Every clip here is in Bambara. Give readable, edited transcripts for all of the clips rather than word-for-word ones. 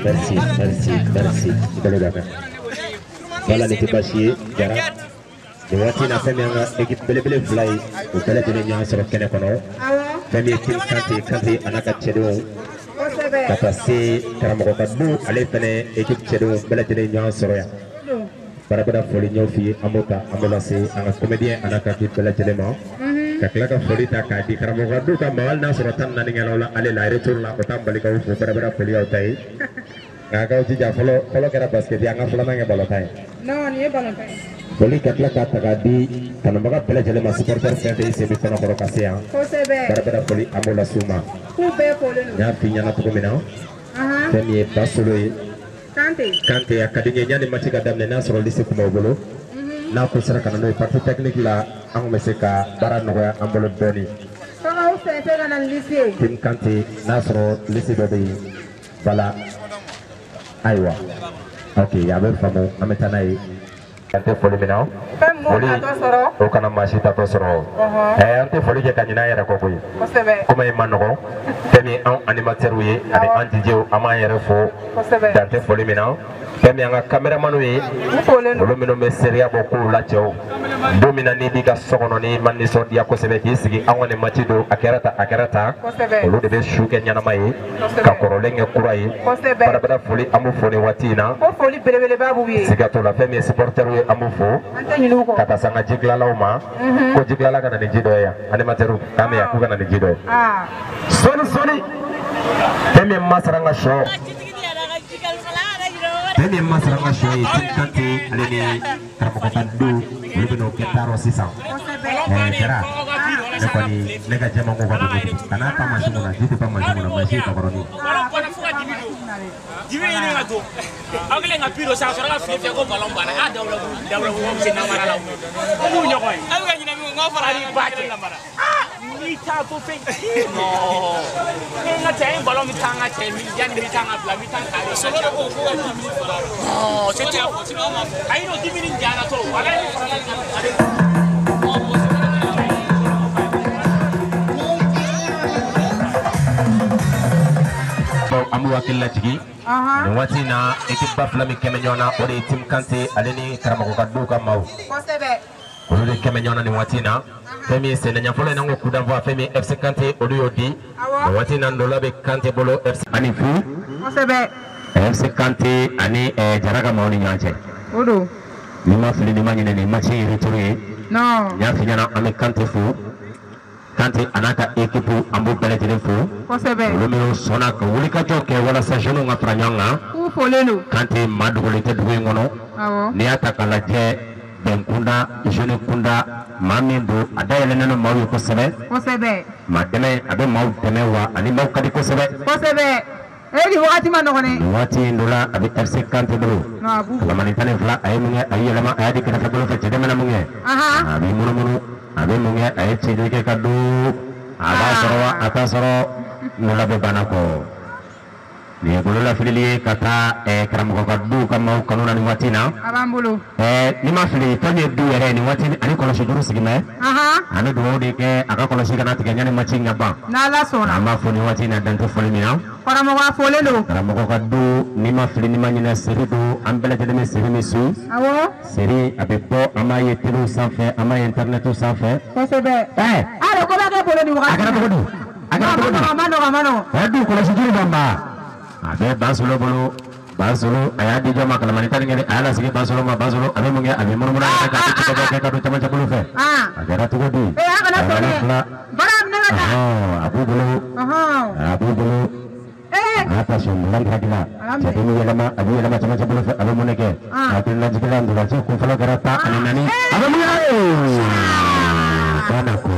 Merci, merci, merci. Voilà, n'était pas chier, Jara. Nin waati in na fɛn min y'an ka équipe belebele fila ye, o bɛɛ lajɛlen ɲɔgɔn sɔrɔ kɛnɛ kɔnɔ. Fɛn min ye Team Kante, Kante a n'a ka cɛdenw ka taa se karamɔgɔ ka du, ale fɛnɛ équipe cɛdenw bɛɛ lajɛlen ɲɔgɔn sɔrɔ yan. Barabara foli n y'o f'i ye, an b'o ta, an b'o lase an ka comédien a n'a ka équipe bɛɛ lajɛlen ma. Ka tila ka foli ta k'a di karamɔgɔ ka du ka ma, hali n'a sɔrɔ 14 kɛra la ale la retour la, o t'an bali k'aw fo. Barabara foli y'aw ta ye. Nka k'aw jija, fɔlɔ fɔlɔ kɛra basket ye, an ka filanan kɛ balontan ye. Non, nin ye balontan ye. Foli ka tila k'a ta k'a di kanubaga bɛɛ lajɛlen ma, supporter fɛn fɛn sen bɛ kɔnɔkɔrɔ ka se yan. Kosɛbɛ. Barabara foli an b'o las'u ma. K'u bɛɛ folen don. N y'a f'i ɲɛna cogo min na. Fɛn min ye Basolo ye. Kante. Kante a ka di n ye yanni match ka daminɛ, n'a sɔrɔ liste tun b'aw bolo. N'a ko sera ka na n'o ye partie technique la, an kun bɛ se ka baara nɔgɔya an bolo dɔɔni. F'aw fɛn fɛn ka na ni liste ye. Team Kante, n'a sɔrɔ liste dɔ bɛ yen. Voilà. Ayiwa. Ok, a bɛ faamu, an bɛ taa n'a ye. An tɛ foli min na. Fɛn min b'o tatɔ sɔrɔ. O kana maa si tatɔ sɔrɔ. An tɛ foli kɛ ka ɲinɛ an yɛrɛ kɔ koyi. Kosɛbɛ. Kuma in ma nɔgɔn. Fɛn min anw animateurs ye ani an DJ an b'an yɛrɛ fo. Kosɛbɛ. Dan tɛ foli min na. Fɛn min an ka caméramanw ye. U folen don. Olu minnu bɛ seereya bɔ kow la cɛw. Don min na n'i b'i ka so kɔnɔ n'i ma nisɔndiya kosɛbɛ k'i sigi an kɔni match don a kɛra tan a kɛra tan. Kosɛbɛ. Olu de bɛ su kɛ ɲɛnama ye. Kosɛbɛ. Ka kɔrɔlen kɛ kura ye. Kosɛbɛ. Barabara foli an b'u fo nin waati in na. Ko foli belebeleba b'u ye. Siga t'o la, fɛn min ye supporters ye an b'u fo. An tɛ ɲinɛ u kɔ. Ka taa se an ka jikilalaw ma. Ko jikilala ka na ni ji dɔ ye yan. Animateurs k'an bɛ yan k'u ka na ni ji dɔ ye. Sɔɔni sɔɔni. Fɛn min ye Masara ka sɔ. Fɛn min ye Masara ka sɔ ye, Team Kante ale ni karamɔgɔ ka du olu bɛ n'o kɛ taarɔ sisan. Jara, ne kɔni ne ka jama ko ka dogo. Kana pan mansin kunna, ji tɛ pan mansin kunna, mansin ye bakɔrɔnin. Jibi ɲini ka don aw kɛlen ka bi dɔ san sɔrɔ ka fili fiyɛ ko balon banna a dawula dawula ko se namara la o b'u ɲɔgɔn ye. Aw bɛ ka ɲinɛ min kɔ, n k'aw fara ni ba cɛ. N'i taa to fɛn non ne ka cɛ ye balon bɛ taa n ka cɛ yanni n bɛ taa n ka bila n bɛ taa n ka solo de ko ko ka 10 minutes fara non c'est trop ayi non 10 minutes jara trop wala ni farala ale. An b'u hakili lajigin. Nin waati in na équipe ba fila min kɛmɛ ɲɔgɔn na, o de ye Team Kante ale ni karamɔgɔ ka du ka maaw. Kosɛbɛ. Olu de kɛmɛ ɲɔgɔn na nin waati in na. Fɛn min ye sɛnɛɲɛ fɔlɔ in n'an ko coup d'envoi, fɛn min ye FC Kante olu y'o di. Nin waati in na ndola bɛ Kante bolo FC ani fu. Kosɛbɛ. FC Kante ani Jara ka maaw ni ɲɔgɔn cɛ. O don. Ni ma fili ni ma ɲinɛ nin match in retour ye. Non. N y'a f'i ɲɛna an bɛ Kante fo. Kante a n'a ka équipe an b'u bɛɛ lajɛlen fo. Kosɛbɛ. Olu minnu sɔnna ka wulikajɔ kɛ walasa jeunes ka fara ɲɔgɔn kan. K'u folen don. Kante maa dogolen tɛ dugu in kɔnɔ. Awɔ. N'i y'a ta k'a lajɛ bɛn kunda jeune kunda maa min don a dayɛlɛnnen don maaw ye kosɛbɛ. Kosɛbɛ. Maa dɛmɛ a bɛ maaw dɛmɛ wa ani maaw ka di kosɛbɛ. Kosɛbɛ. E ni wagati ma nɔgɔn dɛ. Nin waati in dɔ la a bɛ FC Kante bolo. Non, a b'u bolo. Kalamani 12 a ye mun kɛ, a ye yɛlɛma a y'a di kɛrɛfɛ bolo fɛ cɛ dɛmɛ na mun kɛ. A bɛ munumunu a bɛ mun kɛ, a ye cɛden kɛ ka don a b'a sɔrɔ wa a t'a sɔrɔ nɔla bɛ banna kɔ. Nin ye bololafilili ye ka taa karamɔgɔ ka du ka maaw kanu na nin waati in na. A b'an bolo. N'i ma fili fɛn min ye du yɛrɛ ye nin waati ani kɔlɔsi juru sigi bɛ. An bɛ dugawu de kɛ a ka kɔlɔsi kana tigɛ yanni match in ka ban. N'Ala sɔnna. An b'a fɔ nin waati in na dan tɛ foli min na. Karamɔgɔ a folen don. Karamɔgɔ ka du n'i ma fili n'i ma ɲinɛ seri don, an bɛɛ lajɛlen bɛ seri min su. Awɔ. Seri a bɛ bɔ an b'a ye télé sanfɛ an b'a ye internet sanfɛ. Kosɛbɛ. A ko b'a kɛ bolo nin wagati. A kɛra cogo di? A kɛra cogo di? A ma nɔgɔn a ma nɔgɔn. Du kɔlɔsi juru ban ba. A bɛ Basolo bolo. Basolo a y'a di jɔn ma kalamani 11 a y'a lasigi Basolo ma. Basolo a bɛ mun kɛ, a bɛ munumunu a yɛrɛ kan, a bɛ ci kɛ ka don camancɛ bolo fɛ. A kɛra cogo di? A kana sɔn dɛ. Baara minɛ ka taa. A b'u bolo. A b'u bolo. Attention, Landragila. Cɛ bɛ yɛlɛma, a bɛ yɛlɛma camancɛ bolo fɛ, a bɛ mun de kɛ? Hakililajigin la ntolanci kun fɔlɔ kɛra 14. A bɛ mun kɛ? Banako.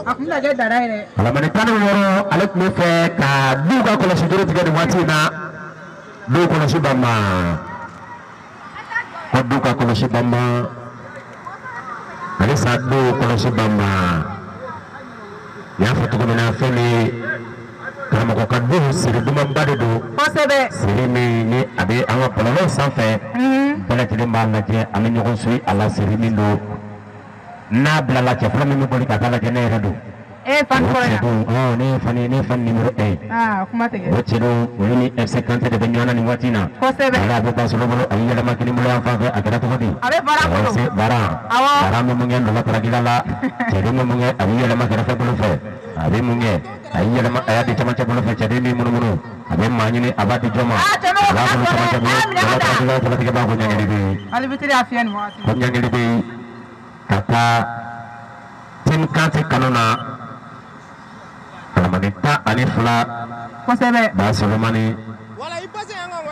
A kun bɛna kɛ dara ye dɛ. Kalamani 16 ale tun bɛ fɛ ka du ka kɔlɔsi juru tigɛ nin waati in na. Du kɔlɔsi banba. Ko du ka kɔlɔsi banba. Halisa du kɔlɔsi banba. N y'a fɔ cogo min na fɛn min karamɔgɔ ka du siri dumanba de don. Kosɛbɛ. Siri min ni a bɛ an ka bɔlɔlɔ sanfɛ. Bɛɛ lajɛlen b'a lajɛ an bɛ ɲɔgɔn suit a la siri min don. N'a bilala cɛ fɔlɔ min bɛ boli ka taa lajɛ ne yɛrɛ don. E fan fɔlɔ yan. Ne ye fan ye, ne ye fan numéro 1. Aa kuma tɛ kɛ. O cɛ don olu ni FC Kante de bɛ ɲɔgɔn na nin waati in na. Kosɛbɛ. Ale a bɛ Basolo bolo a y'i yɛlɛma kini bolo yan fan fɛ a kɛra cogo di. A bɛ baara bolo. FC Baara. Awɔ. Baara bɛ mun kɛ ndola tarakila la. Cɛden bɛ mun kɛ a b'i yɛlɛma kɛrɛfɛ bolo fɛ. A bɛ mun kɛ a y'i yɛlɛma a y'a di camancɛ bolo fɛ cɛden b'i munumunu. A bɛ maa ɲini a b'a di jɔn ma. Aa cɛmɔgɔ A b'a bolo camancɛ bolo aa minɛ ka ndola taa. tarakila jalatigɛ b'a ko ɲangili bɛ yen. Alibitiri y'a fiyɛ nin wagati. Ko ɲangili bɛ yen ka taa Team Kante kanu na. Kalamani 12. Kosɛbɛ. Ba Solomani.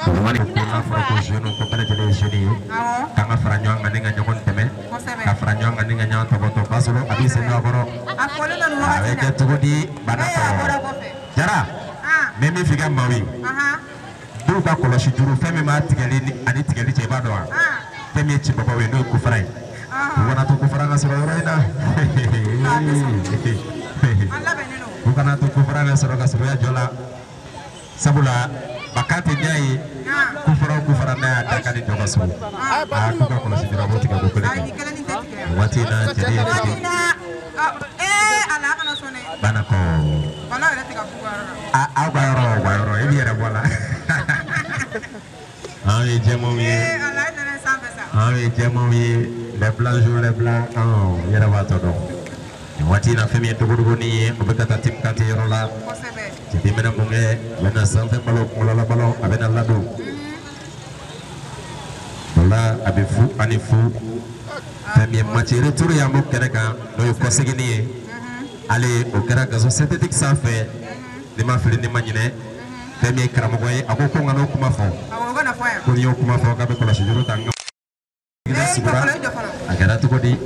Solomani. N'a fɔra ko jeune ko bɛɛ lajɛlen ye jeune ye. Awɔ. K'an ka fara ɲɔgɔn kan ni ka ɲɔgɔn dɛmɛ. Kosɛbɛ. Ka fara ɲɔgɔn kan ni ka ɲɔgɔn tɔbɔtɔ. Basolo a b'i sen don a kɔrɔ. A fɔlen don nin A bɛ wagati in kɛ na. cogo di Ee a bɔra Banakɔ. kɔfɛ. Jara. Ah. N bɛ min f'i ka maaw ye. Ahan. Dɔw ka kɔlɔsi juru fɛn min b'a tigɛli ni ani tigɛli cɛ i b'a dɔn wa? Ah. Fɛn min ye cibabaw ye n'o ye kofara ye. Ah. U kana to kofara ka sɔrɔ yɔrɔ in na. An labɛnnen don. U kana to kofara ka sɔrɔ ka sɔrɔ jɔ la. Sabula Bakante n'i y'a ye Ah. kofara o kofara n'a y'a da k'ale jɔ ka surun. Aa k'u ka kɔlɔsi juru a b'o tigɛ ko kelen Ayi kɛ. nin kelen nin tɛ tigɛ. Nin waati in na cɛden ye Waati tigɛ. in na. Ee ala a kana sɔn dɛ. Banakɔ. Balo yɛrɛ tɛ ka f'u ka yɔrɔ la. A aw ka yɔrɔ o ka yɔrɔ i b'i yɛrɛ bɔ a la. Anw ye jɛmanw ye. Ee ala e nana sanfɛ sa. Anw ye jɛmanw ye. Les blancs jouent les blancs. Anw yɛrɛ b'a tɔ dɔn. Nin waati in na fɛn min ye dogodogonin ye o bɛ ka taa Team Kante yɔrɔ la. Kosɛbɛ. Cɛden bɛna mun kɛ? A bɛna sanfɛ balo kunkolala balo a bɛna ladon. O la a bɛ fu ani fu. Fɛn min ye match retour ye an b'o kɛnɛ kan n'o ye kɔseginni ye. Ale o kɛra gazon synthétique sanfɛ. Ni ma fili ni ma ɲinɛ. Fɛn min ye karamɔgɔ ye a ko ko n ka n'o kuma fɔ. Awɔ o kana fɔ yan. Ko n'i y'o kuma fɔ k'a bɛ kɔlɔsi juru ta n ka. Ee i jɔ fɔlɔ i jɔ fɔlɔ. A kɛra cogo di?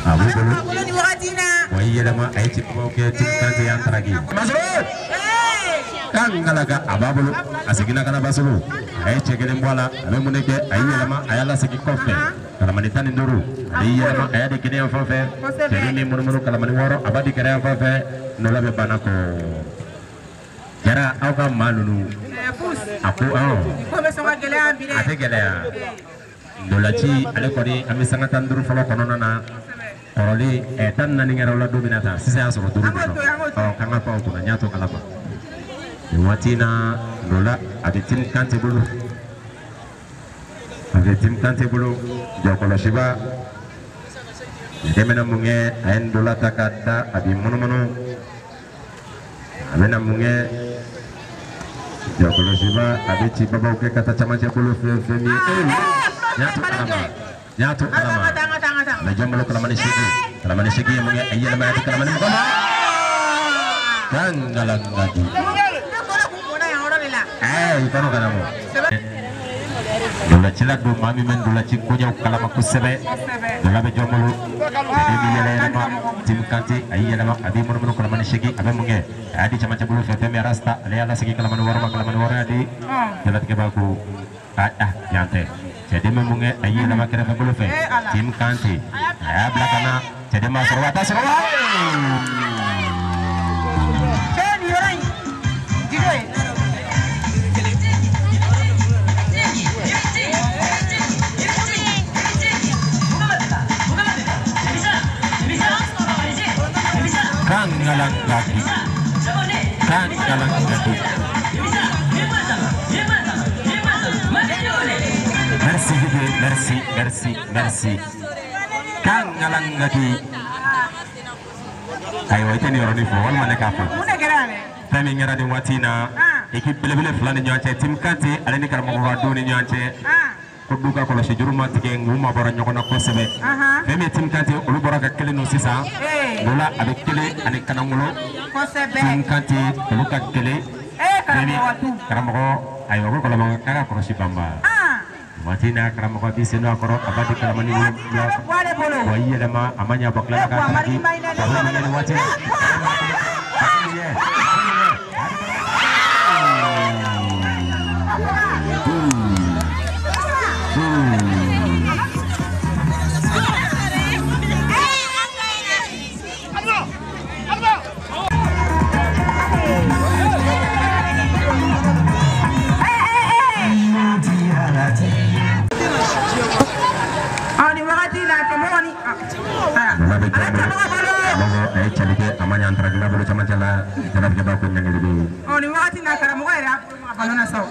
A b'u bolo. A bolo nin wagati in na. Wa i yɛlɛma a ye cibabaw kɛ Team Kante y'an taraki. Masolo! Ee. Kangalaka a b'a bolo a seginna ka na Basolo a ye cɛ kelen bɔ a la a bɛ mun de kɛ a y'i yɛlɛma a y'a lasegin kɔfɛ kalamani 15 a y'i yɛlɛma a y'a di kini yan fan fɛ cɛden min munumunu kalamani 6 a b'a di kɛrɛ yan fan fɛ nɔlɔ bɛ Banakɔ. Jara aw ka maa ninnu Ɛɛ Fus. a ko awɔ Nin ko bɛ sɔn ka gɛlɛya bi dɛ. a tɛ gɛlɛya ndolaci ale kɔni an bɛ sanga 15 fɔlɔ kɔnɔna na kɔrɔlen 14 kɛra o la don min na tan sisan y'a sɔrɔ 5 An k'o to yen, an k'o to yen. ɔ k'an ka pan o kunna n y'a to kala ma nin waati in na ndola a bɛ Team Kante bolo a bɛ Team Kante bolo jɔkɔlɔsiba cɛden bɛna mun kɛ a ye ndola ta k'a da a b'i munumunu a bɛna mun kɛ jɔkɔlɔsiba a bɛ cibabaw kɛ ka taa camancɛ bolo fɛ fɛn min ye ee n y'a to ala ma n y'a to ala An ma ka taa an ka taa an ka taa. mɛ jɔn bolo kalamani seegin kalamani seegin ye mun kɛ a y'i yɛlɛma a di kalamani mugan ma kangalangadi Ne kɔnɔ kun bɔnna yan yɔrɔ de la. ɛɛ i kɔnɔ kana mɔ ndolacila don maa min bɛ ndolaci koɲɛw kalama kosɛbɛ ndola bɛ jɔn bolo cɛden b'i yɛlɛ yɛlɛma Team Kante a y'i yɛlɛma a b'i munumunu kalamani seegin a bɛ mun kɛ a y'a di camancɛ bolo fɛ fɛn min arasta ale y'a lasegin kalamani 6 ma kalamani 6 y'a di jalatigɛ b'a ko a ah yan tɛ cɛden bɛ mun kɛ a y'i yɛlɛma kɛrɛfɛ bolo fɛ Team Kante a y'a bila ka na cɛden m'a sɔrɔ wa a t'a sɔrɔ wa. Ee nin yɔrɔ in. Jido ye. Kangalangadi Kangalangadi. Merci Didier, merci, merci, merci. Kangalangadi. Ayiwa i tɛ nin yɔrɔnin fɔ walima ne k'a fɔ. Mun de kɛra yan dɛ? Fɛn min kɛra nin waati in na équipe belebele fila ni ɲɔgɔn cɛ Team Kante ale ni karamɔgɔ ka du ni ɲɔgɔn cɛ. Ah. Ko du ka kɔlɔsi juru ma tigɛ nk'u ma bɔra ɲɔgɔn na kosɛbɛ. Ahan. Fɛn min ye Team Kante olu bɔra ka kelen don sisan. Ee. O la a bɛ kelen ani kanangolo. Kosɛbɛ. Team Kante olu ka kelen. Ee karamɔgɔ du. Karamɔgɔ ayiwa ko karamɔgɔ k'a ka kɔlɔsi banba. Ah. Waati n'a karamɔgɔ bi sen don a kɔrɔ a b'a di kalamani wolonwula wa i yɛlɛma a ma ɲɛ bɔ tila k'a taraki a bɛ mun kɛ nin waati a bɛ mun kɛ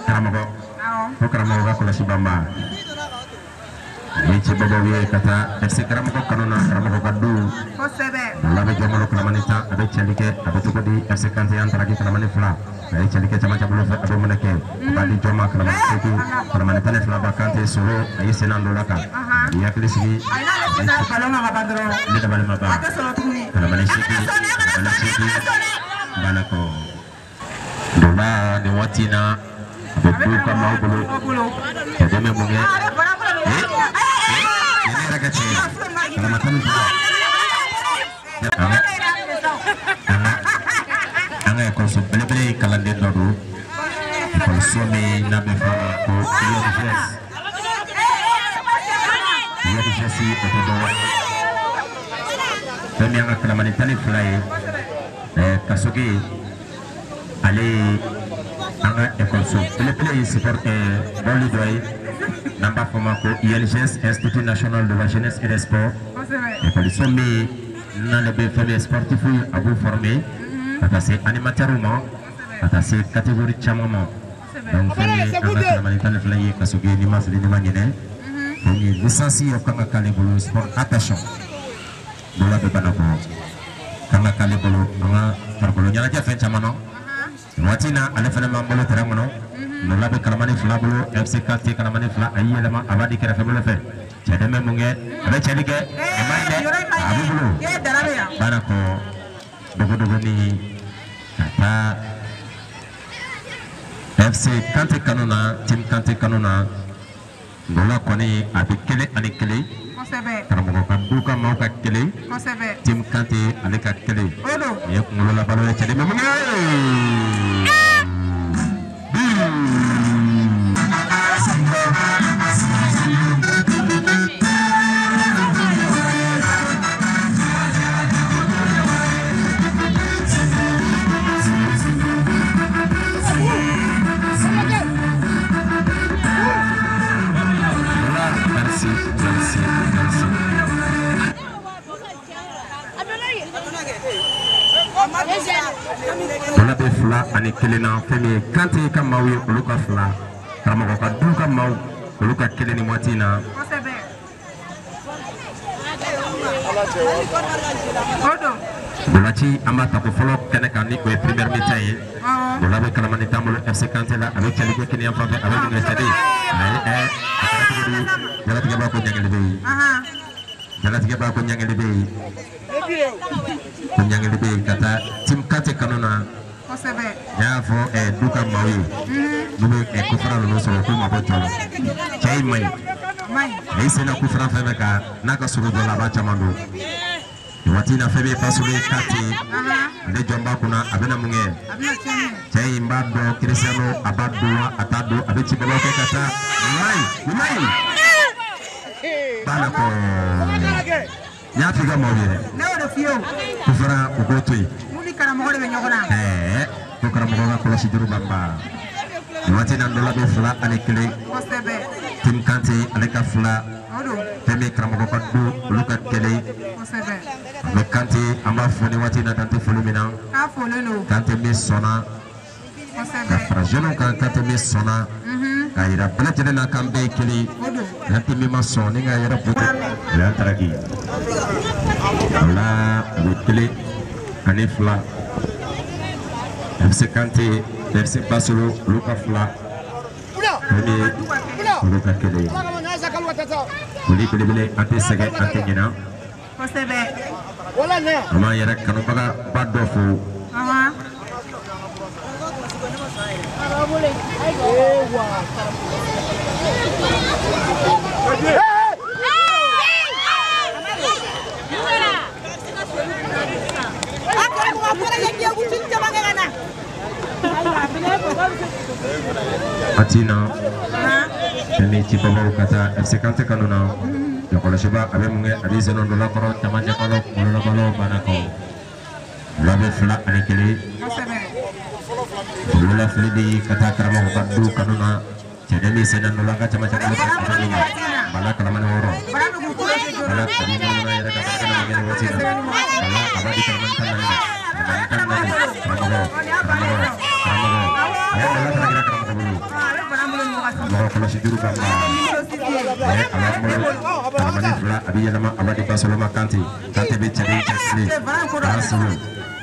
Karamɔgɔ ko karamɔgɔ ka kɔlɔsi banba ni cɛ babaw ye ka taa FC karamɔgɔ kanu na karamɔgɔ ka du la bɛ jɔnbolo kalamani tan a bɛ cɛli kɛ a bɛ cogo di FC Kante y'an taraki kalamani fila a ye cɛli kɛ camancɛ bolo fɛ a bɛ mun kɛ a b'a di jɔn ma kalamani seegin kalamani 12 ba Kante solo a ye sen don la kan i hakili sigi ne dabali ma ban kalamani seegin kalamani seegin banakɔ ndola nin waati in na a bɛ du ka maaw bolo ka dɛmɛ mun kɛ ne yɛrɛ ka tiɲɛ kalama 12 an ka ekɔliso belebele ye kalanden dɔ don ekɔliso min n'a bɛ fɔ a ma ko INGS INGS o tɛ dɔwɛrɛ ye fɛn min y'an ka kalamani 12 ye Kasoge ale ye an ka ekɔliso belebele ye supporter bɔli dɔ ye n'an b'a fɔ o ma ko INGS Institut National de la Jeunesse et des Sports ekɔliso min n'ale bɛ fɛn min sportif ye a b'u former ka taa se animateur ma ka taa se catégorie caman ma donc fɛn min ye an ka kalamani 12 ye Kasoge n'i ma fili n'i ma ɲinɛ donc licence o kan ka k'ale bolo sport natation dɔ bɛ Banakɔ kan ka k'ale bolo an ka farikolo ɲɛnajɛ fɛn caman na. Waati na ale fana b'an bolo terrain kɔnɔ ndola bɛ kalamani 2 bolo FC Kante kalamani 2 a y'i yɛlɛma a b'a di kɛrɛfɛ bolo fɛ cɛden bɛ mun kɛ a bɛ cɛli kɛ a ma ɲi dɛ a b'u bolo Banakɔ dogodogoni ka taa FC Kante kanu na team Kante kanu na ndola kɔni a bɛ 1 ani 1 karamɔgɔ ka du ka maaw ka 1 team Kante ale ka 1 nin ye kunkolo labalo ye cɛden bɛ mun kɛ. Ndola bɛ 2 ani 1 na fɛn min ye Kante ka maaw ye olu ka 2 karamɔgɔ ka du ka maaw olu ka 1 nin waati in na. Ndolaci an b'a ta ko fɔlɔ kɛnɛ kan ni o ye première mi-temps ye ndola bɛ kalamani tan bolo FC Kante la a bɛ cɛli kɛ kini yan fan fɛ a bɛ mun kɛ cɛden a ye a kɛra cogo di jalatigɛ b'a ko ɲangili bɛ yen jalatigɛ b'a ko ɲangili bɛ yen ko ɲangili bɛ yen ka taa team Kante kanu na n y'a fɔ du ka maaw ye n'u bɛ kofara ninnu sɔrɔ k'u mabɔ jɔ la cɛ in man ɲi a y'i sen na kofara fɛn fɛn kan n'a ka surun jɔ la a b'a caman don nin waati in na fɛn min ye Basolo ye Kante ale jɔn b'a kunna a bɛna mun kɛ cɛ in b'a dɔn Cristiano a b'a don wa a t'a don a bɛ cibabaw kɛ ka taa nin ma ɲi Banakɔ n y'a f'i ka maaw ye dɛ kofara u k'o to yen. Karamɔgɔ de bɛ ɲɔgɔn na. Ko karamɔgɔ ka kɔlɔsi juru banba nin waati in na ndola bɛ 2 ani 1 team Kante ale ka 2 fɛn min karamɔgɔ ka du olu ka 1 mais Kante an b'a fɔ nin waati in na dan tɛ foli min na Kante min sɔnna ka fara jeunes kan Kante min sɔnna k'a yira bɛɛ lajɛlen na k'an bɛɛ ye kelen Kante min ma sɔn ni k'a yɛrɛ boto o y'an taraki o la u bɛ 1 ani 2 FC Kante FC Basolo olu ka 2 fɛn min ye olu ka 1 foli belebele an tɛ sɛgɛn an tɛ ɲinɛ an b'an yɛrɛ kanubaga ba dɔ fo. Atina fɛn ci babaw ka taa FC Kante kanu na jɔkɔlɔsiba a bɛ mun kɛ a bɛ sen dɔ la kɔrɔ camancɛ kɔnɔ kunkololabalo banna kɔ fila bɛ 2-1 bolola fili de ka taa karamɔgɔ ka du kanu na cɛden bɛ sen dɔ la ka camancɛ kɔnɔ bala kalamani wɔɔrɔ bala kalamani yɛrɛ ka baara kɛ nin waati in na bala a b'a di kalamani tan naani ma kalamani tan naani karamɔgɔ karamɔgɔ karamɔgɔ a ye bala fana kɛra karamɔgɔ bolo mɔgɔ kɔlɔsi juru ka ban a b'a bolo kalamani fila a bɛ yɛlɛma a b'a di Basoloma Kante Kante bɛ cɛden cɛsiri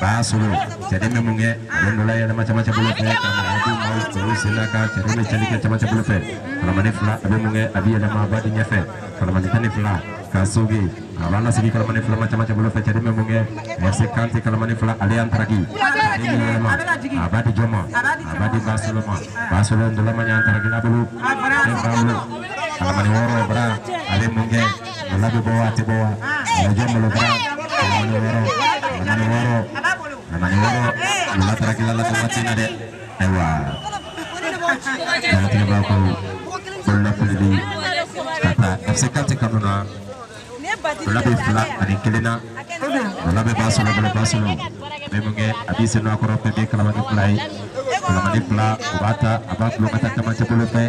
Basolo cɛden bɛ mun kɛ a bɛ ndola yɛlɛma camancɛ bolo fɛ karamɔgɔ du maaw olu sen na ka cɛden bɛ cɛli kɛ camancɛ bolo fɛ kalamani fila a bɛ mun kɛ a bɛ yɛlɛma a b'a di ɲɛfɛ kalamani 12 ka soge a b'a lasigi kalamani fila ma camancɛ bolo fɛ cɛden bɛ mun kɛ FC Kante kalamani fila ale y'an taraki ale bɛ yɛlɛma a b'a di jɔn ma a b'a di Basolo ma Basolo ndola ma ɲɛ an taraki la bolo ale b'a bolo kalamani wɔɔrɔ bara a bɛ mun kɛ ndola bɛ bɔ wa a tɛ bɔ wa a bɛ jɔn bolo bara kalamani wɔɔrɔ kalamani wɔɔrɔ kalamani wɔɔrɔ ndola taraki la nin waati in na dɛ ayiwa jalatigɛ b'a ko bolola fili de ka taa FC Kante kanu na ndola bɛ 2-1 na ndola bɛ Basolo bolo Basolo a bɛ mun kɛ a b'i sen don a kɔrɔ fɛn bɛ kalamani fila ye kalamani fila o b'a ta a b'a tulon ka taa camancɛ bolo fɛ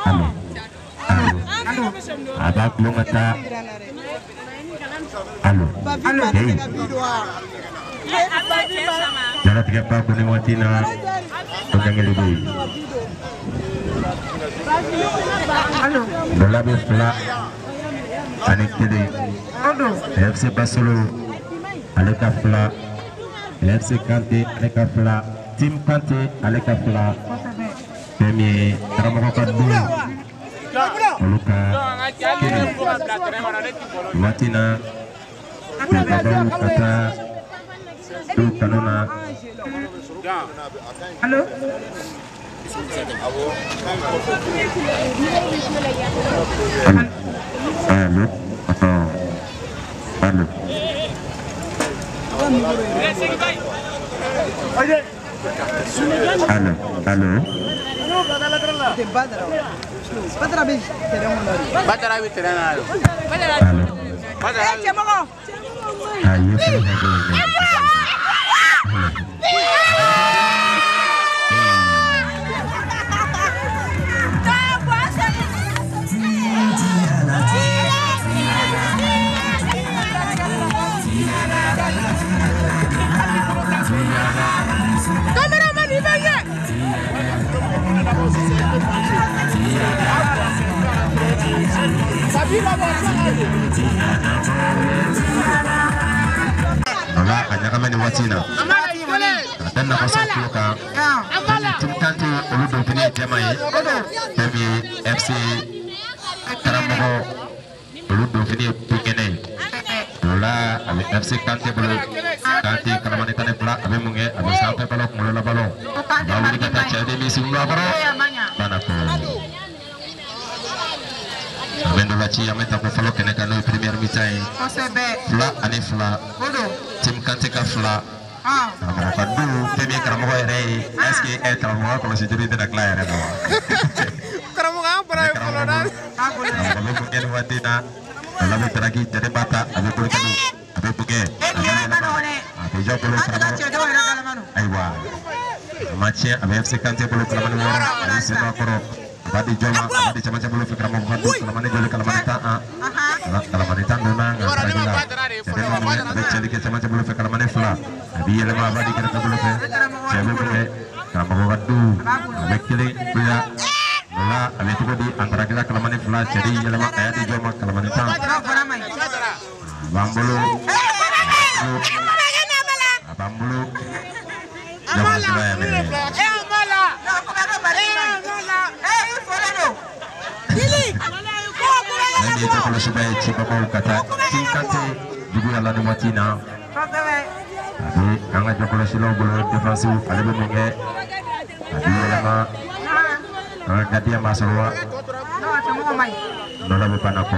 alo alo a b'a tulon ka taa alo heyi jalatigɛ ba ko nin waati in na o ɲangili bɛ yen ndola bɛ 2-1 FC Basolo ale ka 2 FC Kante ale ka 2 Team Kante ale ka 2 fɛn min ye karamɔgɔ ka du olu ka 1 waati na babaw ka taa du kanu na. Allo. Allo. Allo. Allo. Allo. Allo. Wala a ɲagamɛ nin waati in na ka da nafa tulo kan Team Kante olu don fini ye jɛman ye fɛn min ye FC karamɔgɔ olu don fini ye binkɛnɛ ye o la a bɛ FC Kante bolo Kante kalamani 12 a bɛ mun kɛ a bɛ sanfɛ balon kunkolo la balon a b'a wuli ka taa cɛden min sen don a kɔrɔ bana ko a bɛ ndola ci an bɛ taa ko fɔlɔ kɛnɛ kan n'o ye première mi-temps ye 2-2 Team Kante ka 2 karamɔgɔ ka du fɛn min ye karamɔgɔ yɛrɛ ye est ce que karamɔgɔ kɔlɔsi juru tɛna tila yɛrɛ ma wa karamɔgɔ an bɔra yen fɔlɔ dɛ karamɔgɔ bɛ mun kɛ nin waati in na a bɛ taraki cɛden b'a ta a bɛ bolo kɛ a bɛ mun kɛ a bɛ yɛlɛma a bɛ jɔ bolo karamɔgɔ ayiwa a ma tiɲɛ a bɛ FC Kante bolo kalamani wɔɔrɔ a bɛ sen don a kɔrɔ a b'a di jɔn ma a b'a di camancɛ bolo fɛ karamɔgɔ ka du kalamani joli kalamani tan an kalamani tan donna nka taraki la cɛden bɛ mun kɛ a bɛ cɛli kɛ camancɛ bolo fɛ kalamani fila a b'i yɛlɛma a b'a di kɛrɛfɛ bolo fɛ cɛ bɛ mun kɛ karamɔgɔ ka du a bɛ kelen bila o la a bɛ cogo di a taraki la kalamani fila cɛden yɛlɛma a y'a di jɔn ma kalamani tan a b'an bolo a b'an bolo jɔkɔlɔsiba y'a minɛ. Fɛn min ye jɔkɔlɔsiba ye cibabaw ka taa Team Kante juguya la nin waati in na a bɛ an ka jɔkɔlɔsilaw bolo défense ale bɛ mun kɛ a bɛ Vraiment an ka gardien b'a sɔrɔ wa? Nɔnɔ bɛ banna ko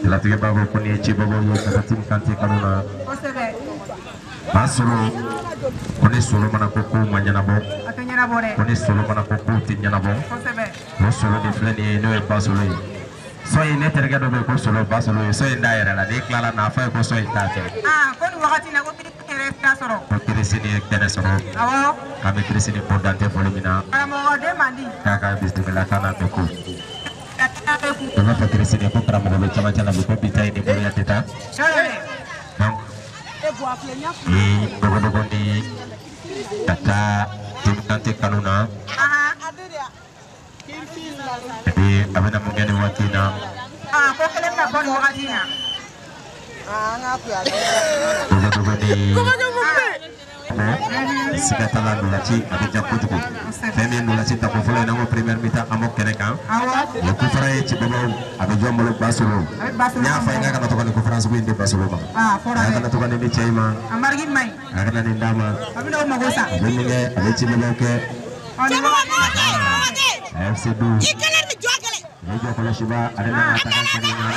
jalatigɛ b'a fɔ ko nin ye cibabaw ye ka taa Team Kante kanu na. Basolo ko ni solo mana ko kow ma ɲɛnabɔ, ko ni solo mana ko kow tɛ ɲɛnabɔ, o solo de filɛ nin ye, n'o ye Basolo ye. Sɔ in ne terikɛ dɔ bɛ yen ko solo Basolo ye, sɔ in d'a yɛrɛ la, n'i tilala n'a fɔ ye ko sɔ in t'a cɛ. Ko nin wagati in na ko Kirisi yɛrɛ t'a sɔrɔ. Ko Kirisi ye kɛnɛ sɔrɔ. Awɔ. K'an bɛ Kirisi ni bɔ dantɛ foli min na. Karamɔgɔden man di. K'a ka bisimila k'a n'a bɛ ko. O b'a fɔ Kirisi ni ko karamɔgɔ bɛ camancɛ la bi ko bi ta ye ni boloya tɛ taa. Donc ni dɔgɔdɔgɔ ni ka taa Team Kante kanu na. Et puis a bɛna mun kɛ nin waati in na? Ko kelen bɛna bɔ nin wagati in na. Dɔgɔdɔgɔ ni siga t'a la ndolanci a bɛ ja kojugu. Fɛn min ye ndolanci tako fɔlɔ ye n'an ko première mi-temps an b'o kɛnɛ kan. O kofara ye cibabaw a bɛ jɔn bolo Basolo. N y'a fɔ a ye k'a kana to ka nin kofara sugu in di Basolo ma. A kana to ka nin di cɛ in ma. A kana nin d'a ma. A bɛna o mago sa. A bɛ mun kɛ? A bɛ cibabaw kɛ. FC Du. O jɔ kɔlɔsiba ale nana ta ka kɛnɛ ɲɔgɔn.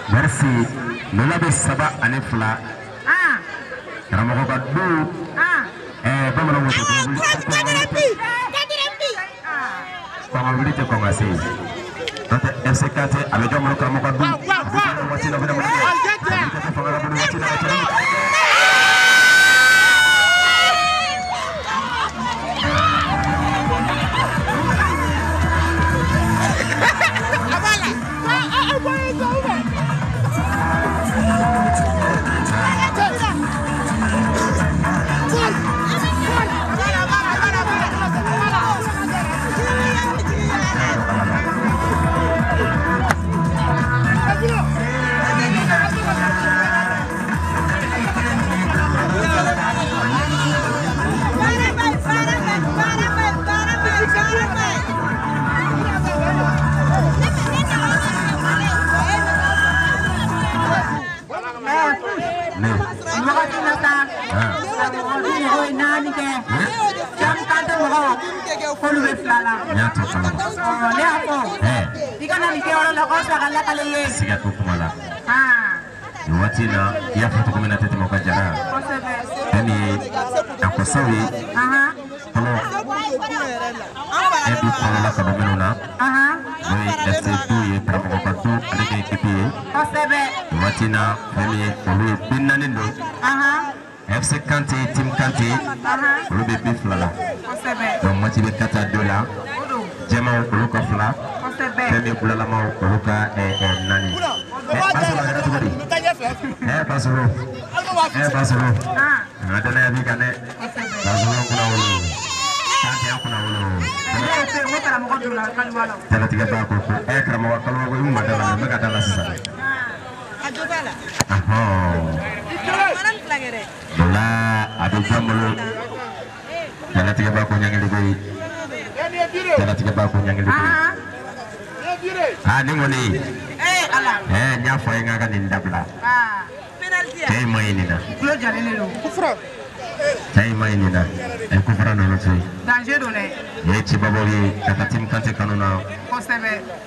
Merci. Lola bɛ 3-2. Karamɔgɔ ka du. Bamananw ko kɔngɔ wuli tɛ kɔn ka se. N'o tɛ FC Kante a bɛ jɔn bolo karamɔgɔ ka du. A bɛ jɔn waati la, a bɛna mun kɛ? A bɛ kɛ fanga la bolo waati la ka cɛ. Siga t'o kuma la. Nin waati in na i y'a fɔ cogo min na tɛ tɛmɛ o ka jara. Fɛn min ye a kɔsaw ye fɔlɔ e bi kɔlɔla ka bɔ minnu na n'o ye FC Du ye karamɔgɔ ka du ale ka ekipi ye. Nin waati in na fɛn min ye olu ye 4 don. FC Kante Team Kante olu bɛ 2 la. Donc match bɛ 4-2 la. Jɛmanw olu ka 2. Fɛn min bulalamaw olu ka 4. Basolo a kɛra cogo di? Basolo. Basolo. An ka danaya b'i kan dɛ. Basolo an kunna wolo. Kante an kunna wolo. Jalatigɛ b'a ko ko karamɔgɔ kalo ko i ma da la n bɛ ka da la sisan. O la a bɛ jɔn bolo. Jalatigɛ b'a ko ɲangili koyi. Jalatigɛ b'a ko ɲangili koyi. Nin kɔni. N y'a fɔ a ye n k'a ka nin dabila. Cɛ in ma ɲi nin na. Cɛ in ma ɲi nin na. A ye kofara ninnu to yen. Nin ye cibabaw ye ka taa Team Kante kanu na.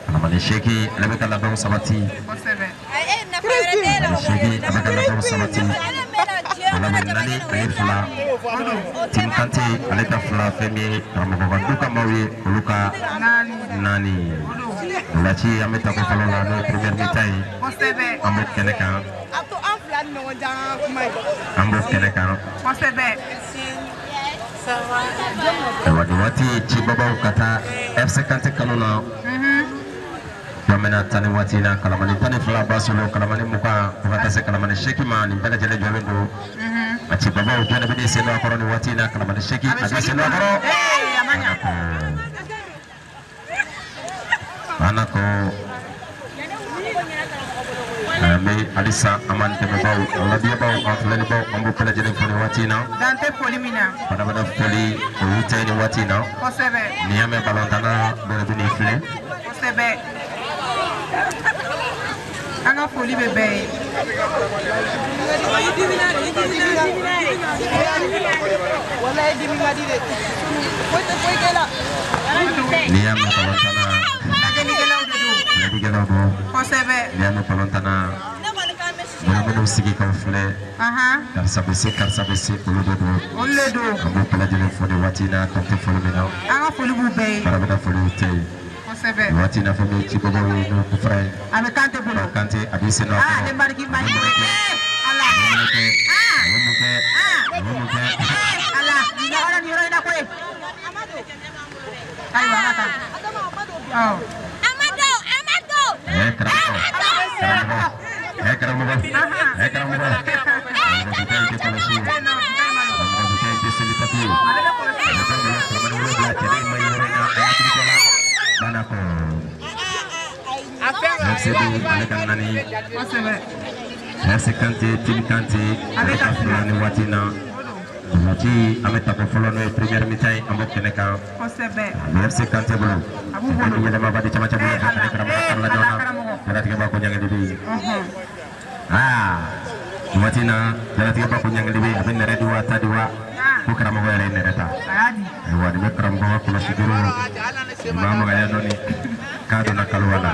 Adamaden 8 ale bɛ ka labɛnw sabati. 8 a bɛ ka labɛnw sabati. O la bɛ 4 ani 2. Team Kante ale ka 2 fɛn min ye karamɔgɔ ka du ka maaw ye olu ka 4. Ndolanci an bɛ tako fɔlɔ la n'o ye première mi-temps ye. An b'o kɛnɛ kan. An b'o kɛnɛ kan. Ayiwa nin waati cibabaw ka taa FC Kante kanu na. An bɛna taa ni waati in na kalamani 12 Basolo kalamani 20 fo ka taa se kalamani 8 ma nin bɛɛ lajɛlen jɔlen don. A cibabaw jɔn de bɛ n'i sen don a kɔrɔ nin waati in na kalamani 8 a bɛ sen don a kɔrɔ. Ana ko an bɛ halisa an b'an dɛmɛbaaw an lajɛbaaw an filɛlibaaw an b'u bɛɛ lajɛlen fo nin waati in na. Dan tɛ foli min na. Badabada foli o y'u ta ye nin waati in na. Kosɛbɛ. N'i y'a mɛn balontanna dɔ de bɛ n'i filɛ. Kosɛbɛ. An ka foli bɛ bɛɛ ye. N'i y'a mɛn balontanna. Lajɛlikɛlaw de don. Lajɛlikɛlaw don. Kosɛbɛ. N'i y'a mɛn balontanna minnu sigi k'aw filɛ. Karisa bɛ se karisa bɛ se olu de don. Olu de don. An b'u bɛɛ lajɛlen fo nin waati in na kan tɛ foli min na. An ka foli b'u bɛɛ ye. Badabada foliw tɛ yen. Kosɛbɛ. Nin waati in na fɛn min ye cibabaw ye n'o ye kufra ye. A bɛ Kante bolo. Kante a b'i sen don a kɔrɔ. Ne bariki man di. Ala. A bɛ mun kɛ? A bɛ mun kɛ? A bɛ mun kɛ? Ala nin ɲɔgɔnna nin yɔrɔ in na koyi. Ayiwa an ka taa. Awɔ. Karamɔgɔ. Karamɔgɔ. Karamɔgɔ. Karamɔgɔ. Karamɔgɔ tɛ kɔlɔsi. Karamɔgɔ tɛ seli tapi ye. A bɛ fɛn dɔ la karamɔgɔ wolonwula cɛden ma yɔrɔ in na a y'a hakili to a la. Banakɔ. FC ale ka naani. Kosɛbɛ. FC Kante Team Kante ale ka fila ni waati in na. Waati an bɛ tako fɔlɔ n'o ye première mi-temps ye an b'o kɛnɛ kan. Kosɛbɛ. A bɛ FC Kante bolo. A b'u bolo. A bɛ yɛlɛma ba di camancɛ bolo fɛ ale karamɔgɔ karila joona. Jalatigɛ b'a ko ɲangili bɛ yen. Nin waati in na jalatigɛ b'a ko ɲangili bɛ yen a bɛ nɛrɛ di wa a ta di wa ko karamɔgɔ yɛrɛ ye nɛrɛ ta. Ayiwa nin bɛ karamɔgɔ ka kɔlɔsi duuru nin b'a magaya dɔɔni k'a donna kalowa la.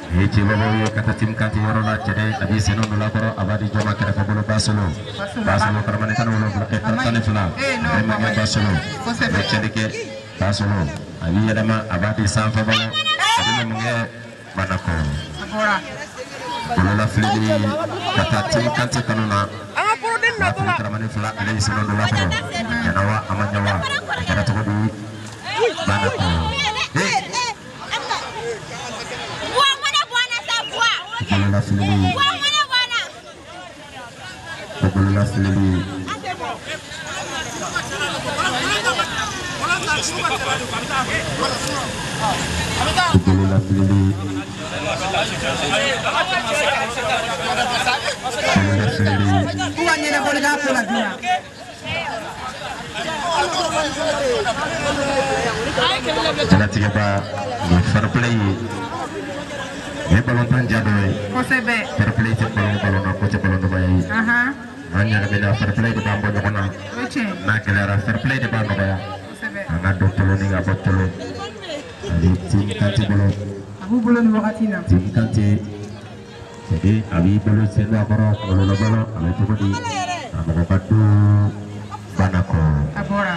Nin ye cibabaw ye ka taa Team Kante yɔrɔ la cɛden a b'i sen don a kɔrɔ a b'a di jɔn ma kɛrɛfɛ bolo Basolo. Basolo karamani 17 12 a bɛ magɛ Basolo a bɛ cɛli kɛ Basolo a b'i yɛlɛma a b'a di sanfɛ balo a bɛ mun kɛ Banakɔ. Bolola filili ka taa Team Kante kanu na. Fili karamani 2 ale y'i sen don a kɔrɔ. Ɲɛna wa a ma ɲɛ wa a kɛra cogo di Banakɔ. Bolola filili. Bolola filili. Bolola filili. Bolola filili. K'u ka ɲɛnabɔli k'a ko la joona. Jalatigɛba nin fair play ye. Nin ye balontan ja dɔ ye. Kosɛbɛ. Fair play tɛ balon balon na ko tɛ balon dɔgɔya ye. N'an ɲagamina fair play de b'an bɔ ɲɔgɔn na. O ye tiɲɛ ye. N'a gɛlɛyara fair play de b'a nɔgɔya. Kosɛbɛ. An ka don tolo ni ka bɔ tolo. Ani Team Kante bolo. A b'u bolo nin wagati in na. Team Kante cɛden a b'i bolo sen don a kɔrɔ kunkolo balo a bɛ cogo di karamɔgɔ ka du Banakɔ. A bɔra.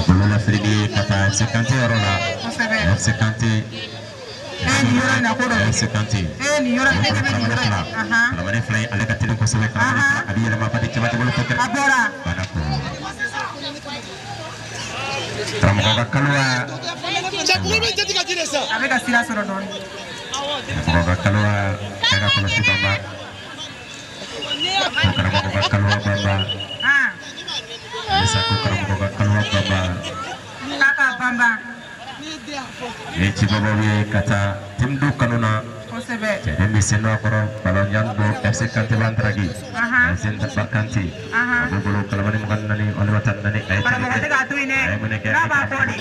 Bolola filili ka taa FC Kante yɔrɔ la. Kosɛbɛ. FC Kante. Nin yɔrɔ in na ko dɔ bɛ kɛ. FC Kante. Nin yɔrɔ in bɛ nin yɔrɔ in. Kalamani 2 in ale ka teli kosɛbɛ. Kalamani 2 a bɛ yɛlɛma ba di cɛmancɛ bolo fɛ. A bɔra. Banakɔ. Karamɔgɔ ka kalowa. A bɛ ka sira sɔrɔ dɔɔni. Karamɔgɔ ka kalowa kɛ ka kɔlɔsi banba. Ko karamɔgɔ ka kalowa banba. Halisa ko karamɔgɔ ka kalowa banba. K'a ka banba. Nin ye cibabaw ye ka taa Team Du kanu na. Kosɛbɛ. Cɛden bɛ sen don a kɔrɔ balonjan don FC Kante b'an taraki. FC Kante. A b'u bolo kalamani 24 walima 14 a ye cɛli Karamɔgɔ kɛ. tɛ k'a to yen dɛ. A ye mun kɛ? N'a b'a kɔ de.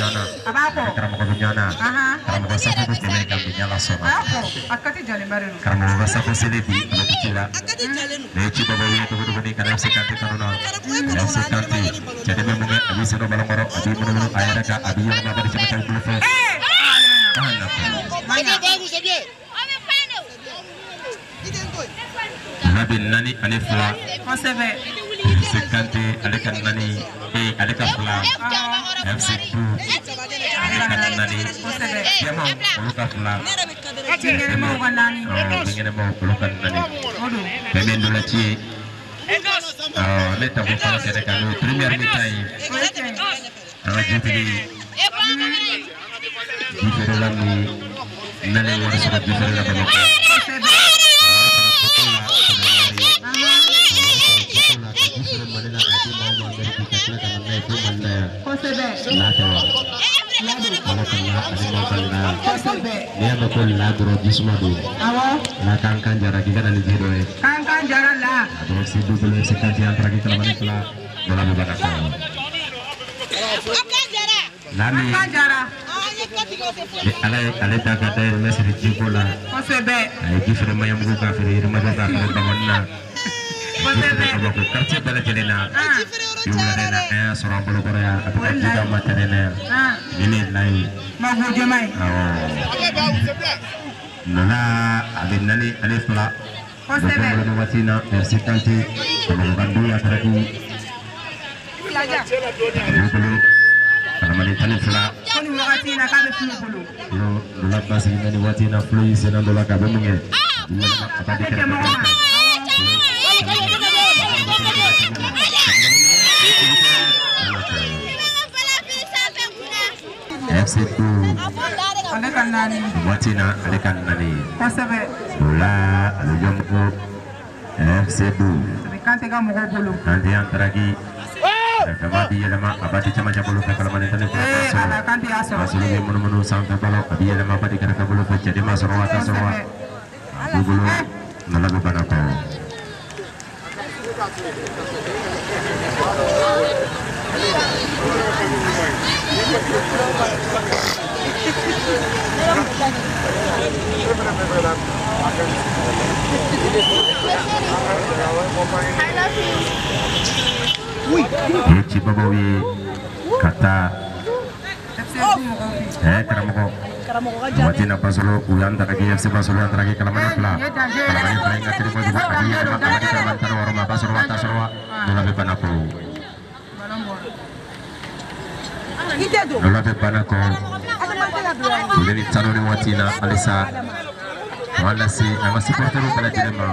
A b'a kɔ. Karamɔgɔ bɛ ɲɔgɔn na. Karamɔgɔ safo bɛ tɛmɛ kan bi n'Ala A sɔnna. y'a kɔ. A kati jalenba de don. Karamɔgɔ ka safo seli bi a bɛ ci la. Nin ye cibabaw ye dogodogonin ka na FC Kante kanu na. FC Kante cɛden bɛ mun kɛ? A b'i sen don balon kɔrɔ a b'i munumunu a yɛrɛ kan a b'i yɛlɛma ba di cɛmancɛ bolo fɛ. Labi 4 ani 2. Kosɛbɛ. FC Kante ale ka 4 ale ka 2. FC Du ale ka 4. Kosɛbɛ. Jɛmanw olu ka 2. Binkɛnɛmaw ka 4. Binkɛnɛmaw olu ka 4. O don. Fɛn min ntolanci ye. Ne tako fɔlɔ kɛnɛ kan n'o ye première mi-temps ye. O ye tiɲɛ ye. An ka jitigi Ji feerela min n'ale ye wari sɔrɔ ji feere la Bamakɔ. Ji feere Mali la k'a di maaw ma Amérique ka tila ka na n'a ye fo Mali la yan. N'a tɛ wa? Ala ka la ani maaw ka la. N'i y'a mɛn ko la dɔrɔn jisuma don. Ala k'an kan jara k'i ka na ni ji dɔ ye. K'an kan jara la. A dɔrɔn se du bolo se Kante an taara k'i kalamani fila dɔ la bɛ bana kɔ. Lami ni Ala ye ale da ka dayɛlɛ siri jiko la. Kosɛbɛ. A ye ji feere Maɲanbugu k'a feere Yirimajɔ k'a feere Bamani na. Bamakɔ quartier bɛɛ lajɛlen na. Bi wulada in na an y'a sɔrɔ an bolokɔrɔ yan a bɛ ka ji d'an ma terrain na yan. Nin de ye la ye. Mago jɛman ye. Awɔ. Nana a bɛ naani ale fila. Kosɛbɛ. Nin waati in na FC Kante Bamakɔ ka du y'a taara k'u bolo kalamani 12. Ko nin wagati in na k'a bɛ Filo bolo. Filo Ndola basigi bɛ nin waati in na Filo y'i senna dɔ la k'a bɛ mun kɛ? A b'a di kɛrɛfɛ. FC du Ale ka naani. Waati in na ale ka naani. Kosɛbɛ. O la a bɛ jɔn ko FC du. A bɛ Kante ka mɔgɔw bolo. Kante y'an taraki. Kɛrɛfɛma bi yɛlɛma a b'a di camancɛ bolo fɛ kalamani 12. Ee ala Kante y'a sɔrɔ. Basolo bɛ munumunu sanfɛ balo a bɛ yɛlɛma a b'a di kɛrɛfɛ bolo fɛ cɛden ma sɔrɔ wa t'a sɔrɔ wa. A b'u bolo Ndola bɛ bana kɔ. O ye cibabaw ye ka taa karamɔgɔ waati na Basolo u y'an daraki FC Basolo y'an daraki kalamani fila. Kalamani fila in ka teli kojugu a bɛ yɛlɛma a b'a di kalamani 16 ma a b'a sɔrɔ wa a t'a sɔrɔ wa Ndola bɛ bana kɔ. Ndola bɛ bana kɔ. Olu ni tanu ni waati in na halisa a b'a lase an ka supporters bɛɛ lajɛlen ma.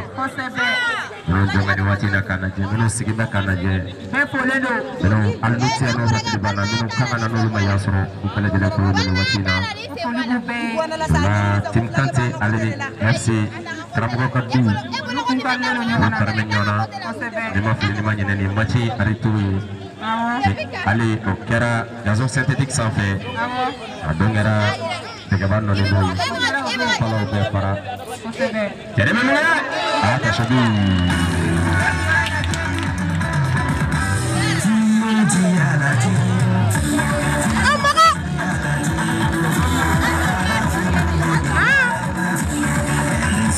Minnu jɔn ka nin waati in na k'a lajɛ minnu sigi bɛ k'a lajɛ. Minnu hali n'u tɛ yan n'u hakili b'an na minnu kan ka na n'olu ma yan sɔrɔ u bɛɛ lajɛlen fɔlɔ nin waati in na. O la Team Kante ale ni FC karamɔgɔ ka du u karamɛ ɲɔgɔn na. Ni ma fili ni ma ɲinɛ nin match retour ye. Ale o kɛra gazon synthétique sanfɛ. A don kɛra dɛgɛba nɔni don fɔlɔw bɛɛ fara. Cɛden bɛ minɛ a y'a kaso bi. Merci,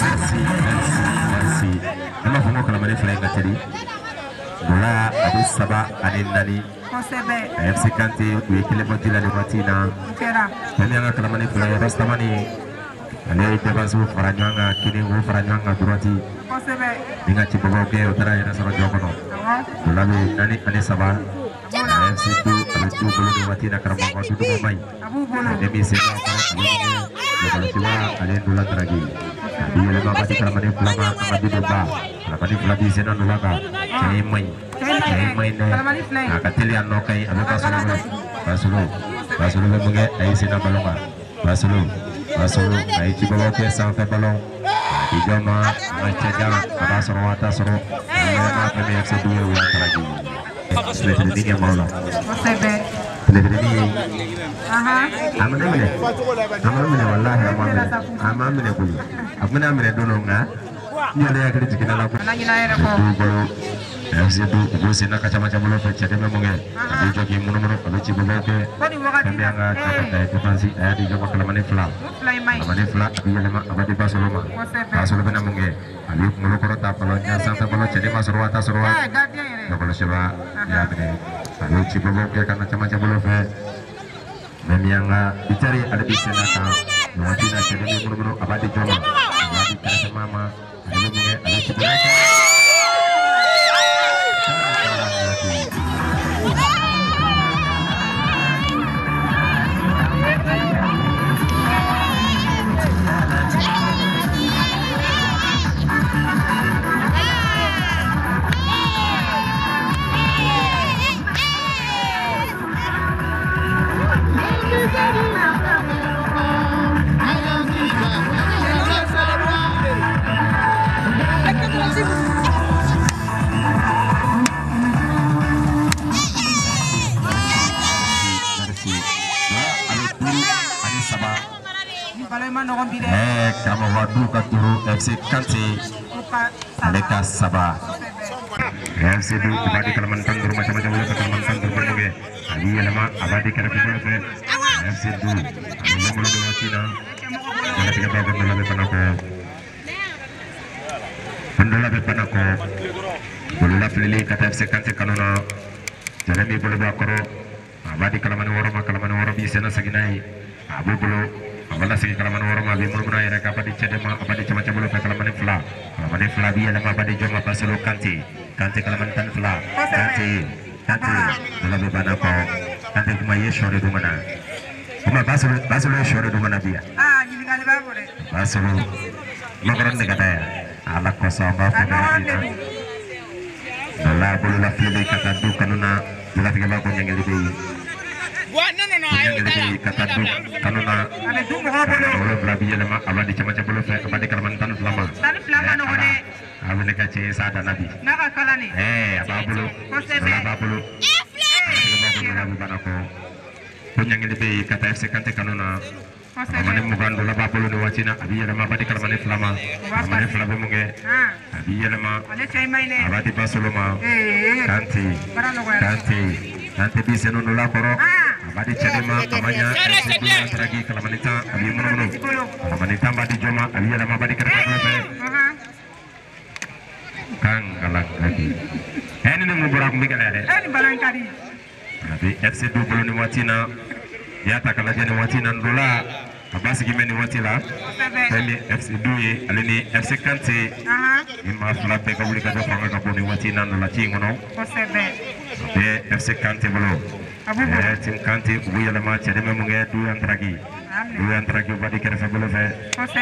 merci, merci. An b'a fɔ ko kalamani fila in ka teli. Ndola a bɛ 3 ani 4. Kosɛbɛ. FC Kante u ye kelen bɔ ji la nin waati in na. O kɛra. Fɛn min y'an ka kalamani fila ye Rastamani ale ye défense fara ɲɔgɔn kan kelen k'o fara ɲɔgɔn kan droite. Kosɛbɛ. Ni ka cibabaw kɛ o taara yɛrɛ sɔrɔ jɔ kɔnɔ. Ndola bɛ 4 ani 3. FC du a bɛ du bolo nin waati in na karamɔgɔ du duman man ɲi. A b'u bolo. Ale min sen b'a kɔrɔ ale bɛ kɛ ale ye Ndola daraki. A bɛ yɛlɛma a b'a di kalamani fila ma a ka bi don ba. Kalamani fila b'i senna Ndola kan. Cɛ in man ɲi. Cɛ in man ɲi dɛ. A ka teli a nɔ ka ɲi a bɛ Basolo bolo. Basolo Basolo bɛ mun kɛ a y'i senna balon kan. Basolo Basolo a ye cibabaw kɛ sanfɛ balon. A di jɔn ma a ka cɛjan a b'a sɔrɔ wa a t'a sɔrɔ. A bɛ yɛlɛma fɛn min FC du ye o y'a daraki. Filefilenin kɛ maaw la. Kosɛbɛ. Filefilenin ye. A ma ne minɛ. A ma minɛ walahi a ma minɛ. A ma minɛ koyi. A kun bɛna minɛ don dɔ nka n yɛrɛ hakili jiginna la ko. Du bolo FC du u b'o senna ka camancɛ bolo fɛ cɛden bɛ mun kɛ? A b'i jɔ k'i munumunu a bɛ cibabaw kɛ. Fɛn min y'an ka cɛ ka défense a y'a di jɔn ma kalamani fila. Kalamani fila a bɛ yɛlɛma a b'a di Basolo ma. Basolo bɛna mun kɛ? A b'i kunkolo kɔrɔta balon ɲɛ sanfɛ balon cɛden ma sɔrɔ wa a t'a sɔrɔ wa? Lakɔlɔsibaa y'a minɛ a bɛ cibabaw kɛ ka na camancɛ bolo fɛ. Fɛn min y'an ka bitari ale b'i senna kan nin waati in na cɛden bɛ munumunu a b'a di jɔn ma? A b'a di kɛrɛfɛmaa ma ale bɛ mun kɛ? A bɛ cibabaw kɛ. Thank you. Karamɔgɔ du ka duuru FC Kante ale ka 3. FC du a b'a di kalamani 15 ma camancɛ bolo fɛ kalamani 15 bɛ mun kɛ a b'i yɛlɛma a b'a di kɛrɛfɛ bolo fɛ FC du a bɛ bolo nin waati in na jalatigɛ b'a ko ndola bɛ bana kɔ ndola bɛ bana kɔ bolola filili ka taa FC Kante kanu na jalen b'i bolo bɔ a kɔrɔ a b'a di kalamani 6 ma kalamani 6 b'i senna segin n'a ye a b'u bolo a b'a lasegin kalamani 6 ma a b'i munumunu a yɛrɛ kan a b'a di cɛden ma a b'a di cɛmancɛ bolo fɛ kalamani 2 kalamani 2 b'i yɛlɛma a b'a di jɔn ma Basolo Kante Kante kalamani 12 Kante Kante ndola bɛ bana kɔ Kante kuma i ye sɔ de dun ka na kuma Basolo ye sɔ de dun ka na bi yan Basolo makɔrɔni de ka taa yan ala kosɔn an b'a fɔ nin waati in na ndola bolola filili ka taa du kanu na jalatigɛ b'a ko ɲɛngɛli bɛ yen ɲɛngɛli bɛ yen ka taa du kanu na 7 b'i yɛlɛma a b'a di cɛmancɛ bolo fɛ a b'a di kalamani 12 ma a bɛ ne ka cɛ ye sa danna bi a b'a bolo ndola b'a bolo jalatigɛ b'a ko ndola bɛ bana kɔ ko ɲɛngɛli bɛ yen ka taa FC Kante kanu na kalamani 20 ndola b'a bolo nin waati in na a b'i yɛlɛma a b'a di kalamani 2 ma kalamani 2 bɛ mun kɛ a b'i yɛlɛma a b'a di Basolo ma Kante Kante Kante b'i sen ndola kɔrɔ a b'a di cɛden ma a ma ɲa FC du Antaraki kalamani 10 a b'i munumunu kalamani 10 b'a di jɔn ma a b'i yɛlɛma a b'a di kɛrɛfɛ bolo fɛ kan galangadi ni mun bɔra a kun bɛ gɛlɛya dɛ a bɛ FC du bolo nin waati in na n'i y'a ta k'a lajɛ nin waati in na ndola a b'a sigi mɛ nin waati la fɛn min FC du ye ale ni FC Kante ni maa fila bɛɛ ka wuli ka jɔ fanga ka bon nin waati in na ndola ci in kɔnɔ a bɛ FC Kante bolo Team Kante u b'u yɛlɛma cɛden bɛ mun kɛ du Antaraki du Antaraki u b'a di kɛrɛfɛ bolo fɛ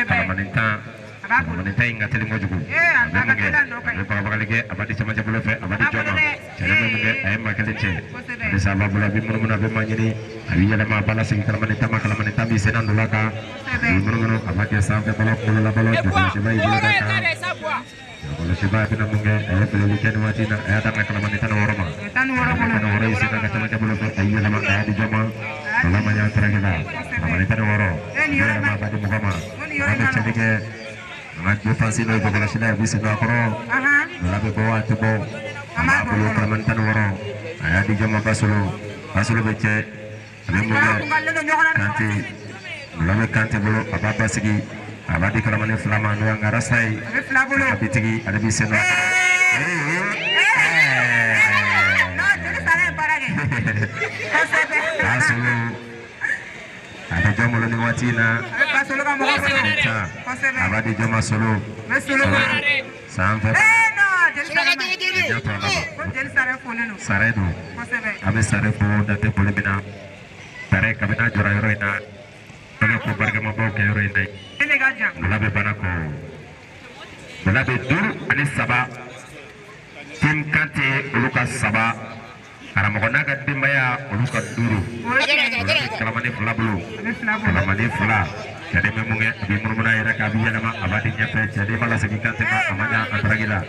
kalamani 10 kalamani 10 in ka teli kojugu a bɛ mun kɛ a bɛ bagabagali kɛ a b'a di cɛmancɛ bolo fɛ a b'a di jɔn ma cɛden bɛ mun kɛ a ye maa kelen cɛ halisa a b'a bolo a bɛ munumunu a bɛ maa ɲini a b'i yɛlɛma a b'a lasegin kalamani 10 ma kalamani 10 b'i senna ndola kan a b'i munumunu a b'a kɛ sanfɛ balo kunkolo la balo jɔkɔlɔsiba y'i bolo da kan jɔkɔlɔsiba a bɛna mun kɛ a ye filɛli kɛ nin waati in na a y'a daminɛ kalamani 16 ma 16 y'i senna ka cɛmancɛ bolo fɛ a y'i yɛlɛma a y'a di jɔn ma ndola ma ɲɛ taraki la kalamani 16 a b'i yɛlɛma a b'a di mɔgɔ ma a bɛ cɛli kɛ an ka défense n'o ye jɔkɔlɔsila ye a b'i sen don a kɔrɔ ndola bɛ bɔ wa a tɛ bɔ a b'a bolo kalamani 16 a y'a di jɔn ma Basolo Basolo bɛ cɛ a bɛ mun kɛ Kante ndola bɛ Kante bolo a b'a basigi a b'a di kalamani 2 ma n'o y'an ka rasta ye a bitigi ale b'i sen don a kɔrɔ Basolo a bɛ jɔn bolo nin waati in na a b'a di jɔn ma Solo sanfɛ sare don a bɛ sare fo dantɛ foli min na sare kabini a jɔra yɔrɔ in na a bɛ ko barikamabaw kɛ yɔrɔ in na ndola bɛ bana kɔ ndola bɛ 5 ani 3 Team Kante olu ka 3 karamɔgɔ n'a ka denbaya olu ka 5 kalamani 2 bolo kalamani 2 cɛden bɛ mun kɛ a bɛ munumunu a yɛrɛ kan a bɛ yɛlɛma a b'a di ɲɛfɛ cɛden b'a lasegin Kante ma a ma ɲa Antaraki la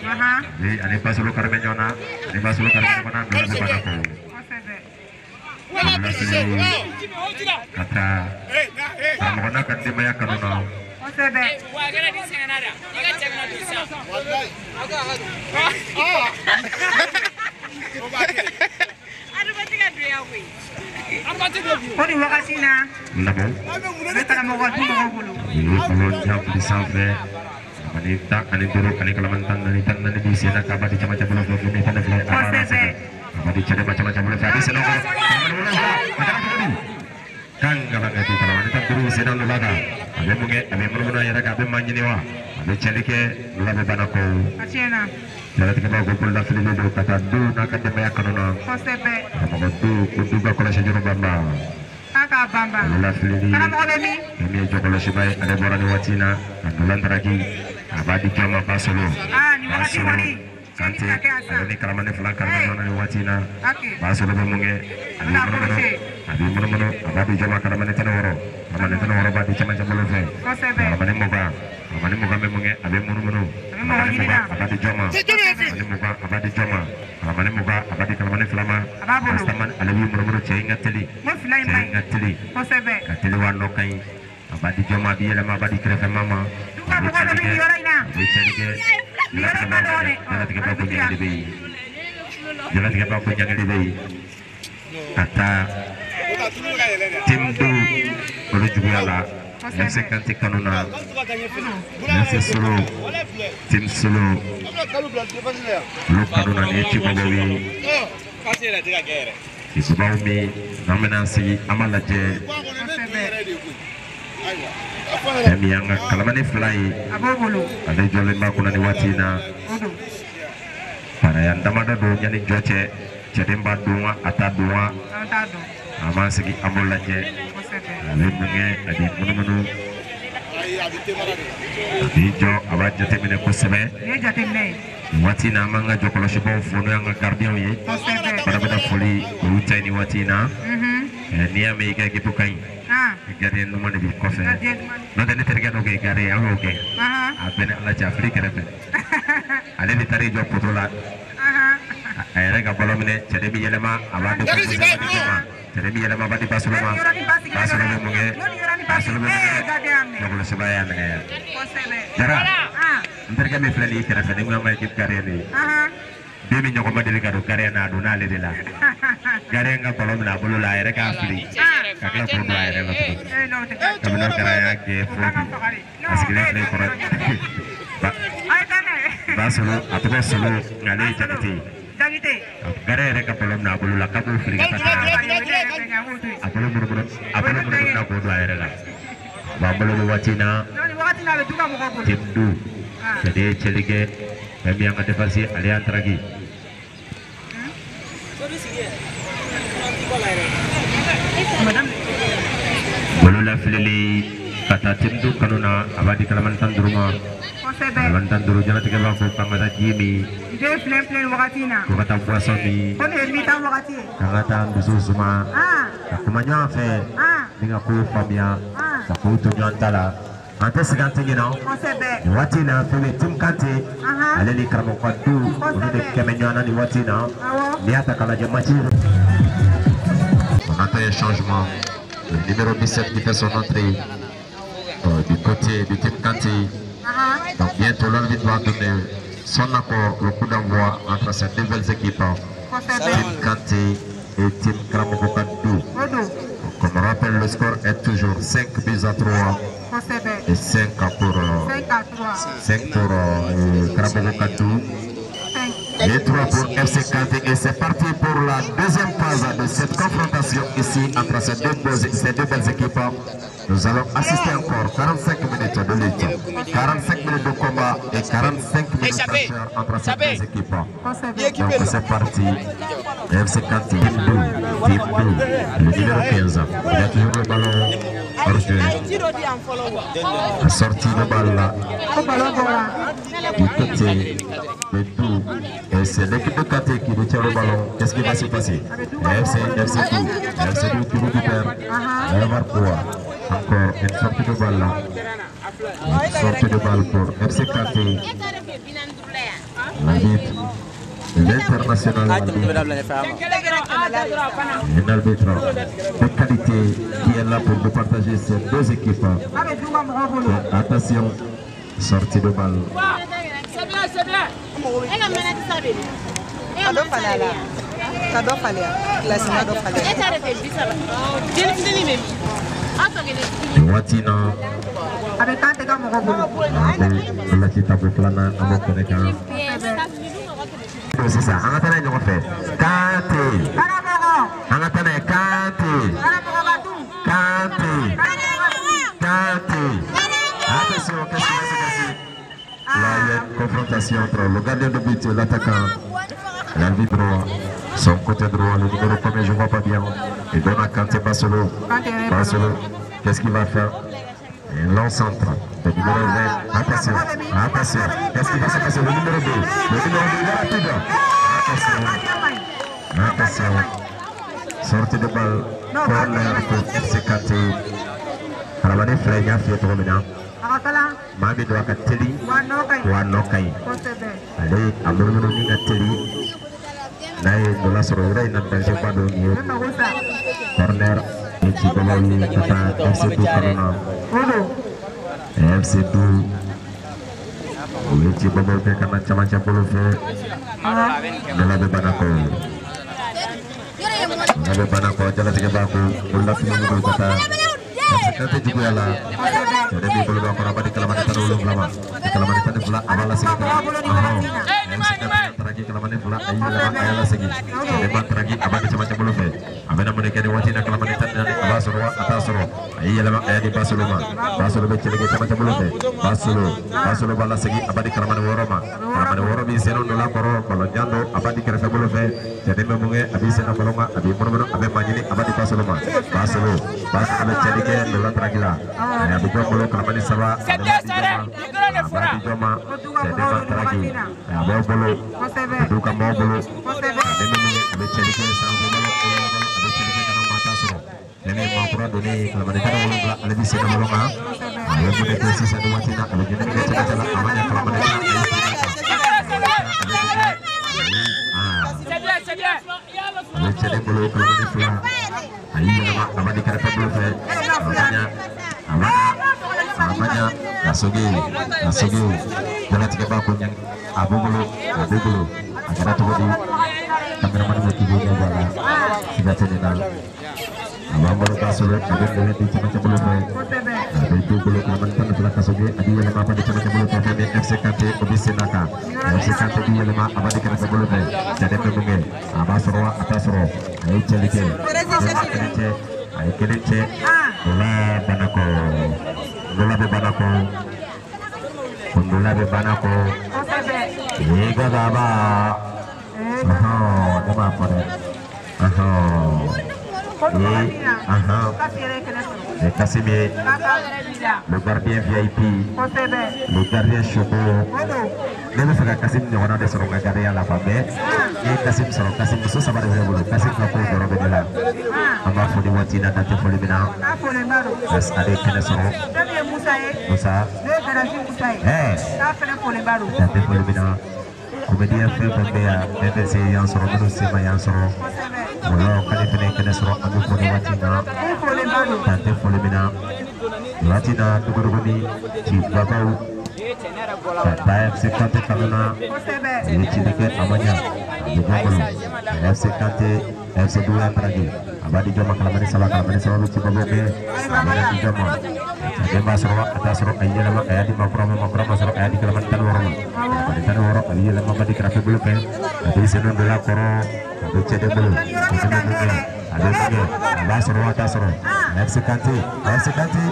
ani Basolo kari bɛ ɲɔgɔn na ani Basolo kari bɛ ɲɔgɔn na ndola bɛ bana kɔ ka taa karamɔgɔ n'a ka denbaya kanu na Ko nin wagati in na a bɛ karamɔgɔ du mɔgɔw bolo. U ye balo jan fili sanfɛ kalamani 15 ani kalamani 14 14 b'i sen na k'a b'a di cɛmancɛ bolo fɛ fo 12 a b'a lasegin a b'a di cɛden ma cɛmancɛ bolo fɛ a bɛ sen kɔrɔ kalamani 7 a kɛra cogo di kan galangadi kalamani 15 b'i sen na ndola kan a bɛ mun kɛ a bɛ munumunu a yɛrɛ kan a bɛ maa ɲini wa a bɛ cɛli kɛ ndola bɛ bana kɔ jalatigɛbaw ko bolola fililen don ka taa du n'a ka denbaya kanu na karamɔgɔ du ko du ka kɔlɔsi juru banba bolola filili fɛn min ye jɔkɔlɔsiba ye ale bɔra nin waati in na ka ndola daraki a b'a di jɔn ma Basolo Basolo Kante ale ni kalamani 2 kari bɛ ɲɔgɔn na nin waati in na Basolo bɛ mun kɛ a b'i munumunu a b'i munumunu a b'a di jɔn ma kalamani 16 kalamani 16 b'a di cɛmancɛ bolo fɛ kalamani 20 kalamani 20 bɛ mun kɛ a bɛ munumunu kalamani 20 a b'a di jɔn ma kalamani 20 a b'a di jɔn ma kalamani 20 a b'a di kalamani 2 ma Rastaman ale b'i munumunu cɛ in ka teli cɛ in ka teli ka teli wa nɔ ka ɲi A b'a di jɔn ma, a b'i yɛlɛma, a b'a di kɛrɛfɛma ma. A bɛ cɛli kɛ, a bɛ cɛli kɛ. Jalatigɛba ko ɲangili bɛ yen. Jalatigɛba ko ɲangili bɛ yen. Ka taa team 2 olu juguya la. FC Kante kanu na. FC Solo, team Solo. Olu kanu na nin ye cibabaw ye. Cibabaw min n'an bɛna sigi an b'a lajɛ. Fɛn min y'an ka kalamani fila ye, ale jɔlen b'a kunna nin waati in na. Paraya damadɔ don yanni jɔ cɛ, cɛden b'a dɔn wa a t'a dɔn wa? An b'an sigi an b'o lajɛ. A bɛ mun kɛ? A bɛ munumunu. A b'i jɔ, a b'a jateminɛ kosɛbɛ. Nin waati in na an b'an ka jɔkɔlɔsibaw fo n'o y'an ka gardien ye. Barabada foli olu ta ye nin waati in na. N'i y'a mɛn i ka équipe ka ɲi, gardien ɲuman de b'i kɔfɛ. N'o tɛ ne terikɛ dɔ kɛ gardien an y'o kɛ. A bɛɛ ni Ala cɛ, a fili kɛrɛfɛ. Ale de taara i jɔ poteau la. A yɛrɛ ka ballon minɛ, cɛden bɛ yɛlɛma, a b'a di ma. Cɛden bɛ yɛlɛma, a b'a di Basolo ma. Basolo bɛ mun kɛ? Basolo bɛ mun kɛ? Jɔkɔlɔsiba y'a minɛ yan. Jara, n terikɛ min filɛ nin ye kɛrɛfɛ, ni n ko an ka équipe gardien de ye. Den min ɲɔgɔn ma deli ka don gardien na, a donna ale de la. Gardien ka ballon minɛ a bolo la, a yɛrɛ k'a fili. Ka tila k'o don a yɛrɛ la tuguni. Kabini o kɛra, a y'a gɛn fo bi. A sigilen filɛ i kɔrɔ. Basolo, a tɔgɔ Solo, nka ale ye Jakite ye. Gardien yɛrɛ ka ballon minɛ a bolo la, k'a b'o fili ka taa a bolo munumunu, a bolo munumunu na k'o don a yɛrɛ la. A b'an bolo nin waati in na. Team 2, cɛden ye cɛli kɛ. Fɛn min y'an ka défense ye, ale y'an taraki. Bolo lafilili ka taa team 2 kanu na, a b'a di kalamani 15 ma. Kalamani 15, jalatigɛ b'a fɔ k'an ka taa ji min. Ko ka taa boisson min. K'an ka taa dusu suma. Ka kuma ɲɔgɔn fɛ. Ni ka kow faamuya. Ka kow to ɲɔgɔn ta la. An tɛ sɛgɛn, an tɛ ɲinɛ. Nin waati in na, fɛn min team Kante, ale ni karamɔgɔ ka du, olu de kɛmɛ ɲɔgɔn na nin waati in na. N'i y'a ta k'a lajɛ match. On attend un changement. Le numéro 17 qui fait son entrée du côté du team Kante. Donc bientôt l'arbitre va donner son accord au coup d'envoi entre ces deux belles équipes, Team Kante et Team Karamoko Kadou. Comme on rappelle, le score est toujours 5 buts à 3 et 5 pour 5 pour Karamoko Kadou et 3 pour FC Kante. Et c'est parti pour la deuxième phase de cette confrontation ici entre ces deux belles équipes. Nous allons assister encore 45 minutes de lutte, 45 minutes de combat et 45 minutes d'enchère entre ces deux équipes. Donc c'est parti. FC Kante, Team 2, Team 2, le numéro 15. Il a toujours le ballon hors jeu. La sortie de balle là, du côté de tout. Et c'est l'équipe de Kante qui retient le ballon. Qu'est-ce qui va se passer? FC 2, FC 2 qui récupère. On va voir quoi. Encore une sortie de balle là. Une sortie de balle pour FC Kante. L'arbitre, l'international, un arbitre de qualité qui est là pour nous partager ces deux équipes. Donc, attention, sortie de balle. C'est bien, c'est bien. Waati na an bɛ tabu filanan an b'o kɛnɛ kan sisan an ka taa n'a ye ɲɔgɔn fɛ. Kante, an ka taa n'a ye Kante, Kante, Kante. Attention, qu'est-ce qui va se passer? Là, il y a une confrontation entre le gardien de but et l'attaquant. L'arbitre droit, son côté droit, le numéro premier, je ne vois pas bien. Il donne à Kante Basolo. Basolo, qu'est-ce qu'il va faire? Un long centre. Le numéro 20, attention, attention. Qu'est-ce qui va se passer? Le numéro 2, le numéro 2, il est rapide. Attention, attention. Sortie de balle, corner pour FC Kante. Kalamani filɛ n y'a f'i ye cogo min na. Maa min don a ka teli wa nɔ ka ɲi. Ale a munumunu ni ka teli. N'a ye ndola sɔrɔ yɔrɔ in na danger ba don nin ye. Corner Ni cibabaw ye ka taa FC2 kanu na. FC2 u ye cibabaw kɛ ka na camancɛ bolo fɛ. Ndola bɛ Banakɔ. Ndola bɛ Banakɔ jalatigɛ b'a ko bololafini don ka taa FC Kante juguya la. Cɛden b'i bolo don a kɔrɔ a b'a di Kalamani 17 ma. Kalamani 12 a b'a lasegin ka na. FC Kante taraki Kalamani 2 a y'i yɛlɛma a y'a lasegin. Cɛden b'a taraki a b'a di camancɛ bolo fɛ. A bɛna mun de kɛ nin waati in na Kalamani 14 a b'a sɔrɔ wa a t'a sɔrɔ. A y'i yɛlɛma a y'a di Basolo ma. Basolo bɛ cɛli kɛ camancɛ bolo fɛ. Basolo b'a lasegin a b'a di Kalamani 6 ma. Kalamani 6 b'i sen don a kɔrɔ balon jan don a b'a di kɛrɛfɛ bolo fɛ. Cɛden bɛ mun kɛ a b'i sen da balon kan a b'i munumunu a bɛ maa ɲini a b'a di Basolo ma. Basolo bɛ cɛli kɛ ndola taraki la. A bɛ jɔn bolo Kalamani 3 a b'a di jɔn ma. Cɛden b'a taraki a b'aw bolo a b'u ka maaw bolo. Cɛden bɛ mun kɛ a bɛ cɛli kɛ sanfɛ balon a bɛ cɛli kɛ ka na maa t'a sɔrɔ. Fɛn min ye maa kura donnen ye Kalamani 17 ale b'i sen da balon kan. A ye mun de kɛ sisan nin waati in na a bɛ ɲinini kɛ cɛmancɛ la a ma ɲɛ Kalamani 10 a y'i sen da kan. A bɛ cɛden bolo Kalamani 2 a y'i yɛlɛma a b'a di kɛrɛfɛ bolo fɛ a ma ɲɛ a soge jalatigɛ b'a ko ɲɛ a b'u bolo a kɛra cogo di kameramani bɛ k'i b'o ɲɛ bɔ a la siga tɛ nin na. A b'an bolo Basolo a bɛ nɛgɛ di camancɛ bolo fɛ a bɛ du bolo Kalamani 12 Kasoge a b'i yɛlɛma a b'a di camancɛ bolo fɛ fɛn min FC Kante o bɛ sen na kan. FC Kante b'i yɛlɛma a b'a di kɛrɛfɛ bolo fɛ. Cɛden bɛ mun kɛ a b'a sɔrɔ wa a t'a sɔrɔ a ye cɛli kɛ a ye kelen cɛ ndola Banakɔ ndola bɛ Banakɔ ndola bɛ Banakɔ ee gagaba ne b'a fɔ dɛ. Et Casimir, le gardien VIP, le gardien Choco. Ne bɛ fɛ ka Kasim ɲɔgɔnna de sɔrɔ n ka gardien la quoi mais ni ye Kasim sɔrɔ Kasim muso 3 de bɛ ne bolo Kasim ka ko jɔyɔrɔ bɛ ne la. An b'a fɔ nin waati in na dan tɛ foli min na. Ale ye kɛnɛ sɔrɔ. Musa. Dan tɛ foli min na. Comédien fɛn fɛn bɛ yan fɛn fɛn se y'an sɔrɔ minnu se ma y'an sɔrɔ. Wɔlɔ k'ale fɛnɛ ye kɛnɛ sɔrɔ an bɛ fɔ nin waati in na. Dan tɛ foli min na. Nin waati in na dogodogoni cibabaw ka taa FC Kante kanu na. A ye cili kɛ a ma ɲa a bɛ jɔn bolo. FC Kante FC Duya Taraki a b'a di jɔn ma Kalamani 3 Kalamani 3 bɛ cibabaw kɛ a bɛ di jɔn ma. Cɛden b'a sɔrɔ a t'a sɔrɔ a y'i yɛlɛma a y'a di Makura ma Makura ma sɔrɔ a y'a di Kalamani 16 ma. Kalamani 16 a b'i yɛlɛma a b'a di kɛrɛfɛ bolo fɛ. A b'i sen don ndola kɔrɔ a bɛ cɛden bolo. A bɛ mun kɛ a bɛ mun kɛ a b'a sɔrɔ a t'a sɔrɔ. FC Kante FC Kante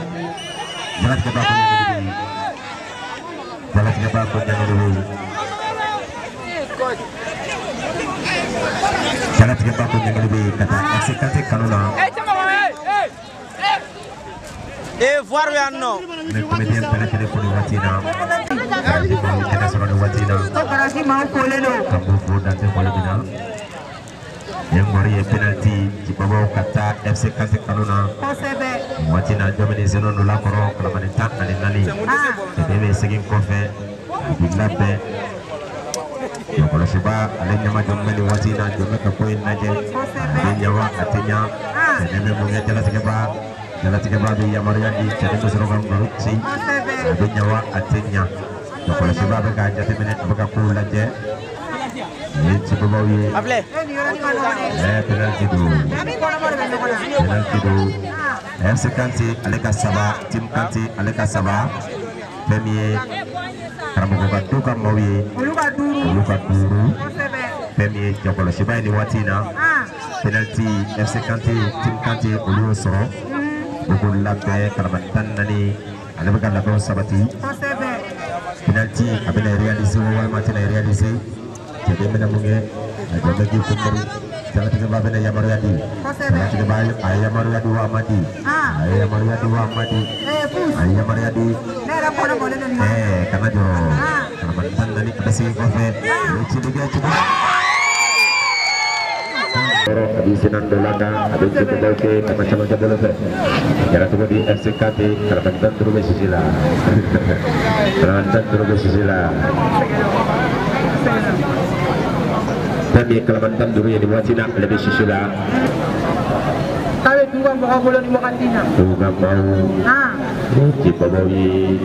jalatigɛ b'a ko ɲɛɲini bɛ yen. Jalatigɛ b'a ko ɲɛɲini bɛ yen. Jalatigɛ b'a ko ɲɛɲini bɛ yen ka taa FC Kante kanu na. E voir yan nɔ. Ne comédien bɛɛ lajɛlen fo nin waati in na. Kɛnɛ sɔrɔ nin waati in na. Ka b'u fo dan tɛ foli min na. Nin ŋɔri ye penalty cibabaw ka taa FC Kante kanu na. Nin waati in na Jɔmini Zeno ndola kɔrɔ Kalamani 14. Cɛden bɛ segin kɔfɛ a b'i labɛn. Kɔlɔsiba ale ɲɛmajɔ bɛ nin waati in na jɔn bɛ ka ko in lajɛ. A bɛ ɲɛ wa a tɛ ɲɛ. Cɛden bɛ mun kɛ jalatigɛba. Jalatigɛba bɛ yamaruya di cɛden bɛ sɔrɔ ka ngɔrɔ ci. A bɛ ɲɛ wa a tɛ ɲɛ. Kɔlɔsiba bɛ k'a jateminɛ a bɛ ka kow lajɛ. Nin ye cibabaw ye. Penalty don. Penalty don. FC Kante ale ka 3 Team Kante ale ka 3. Fɛn min ye karamɔgɔ ka du ka maaw ye. Olu ka 5. Fɛn min ye jɔkɔlɔsiba ye nin waati in na. Penalty FC Kante Team Kante olu y'o sɔrɔ. U k'u labɛn Kalamani 14 ale bɛ ka labɛnw sabati. Penalty a bɛna réaliser walima a tɛna réaliser. Cɛden bɛna mun kɛ a jɔn bɛ k'i kunbɛn. Jalatigɛba bɛna yamaruya di. Jalatigɛba a ye yamaruya di wa a ma di. A ye yamaruya di wa a ma di. A ye yamaruya di. Kana jɔ. Kalamani 14 a bɛ segin kɔfɛ. A bɛ cili kɛ cili. A b'i senna ndola kan a bɛ cibabaw kɛ ka na camancɛ bolo fɛ. A kɛra cogo di FC Kante Kalamani 15 bɛ sisi la. Kalamani 15 bɛ sisi la. Fɛn min ye Kalamani 15 ye nin waati in na ale bɛ sisi la. bɛ du ka mɔgɔw bolo nin wagati in na. Du ka maaw. Ci babaw ye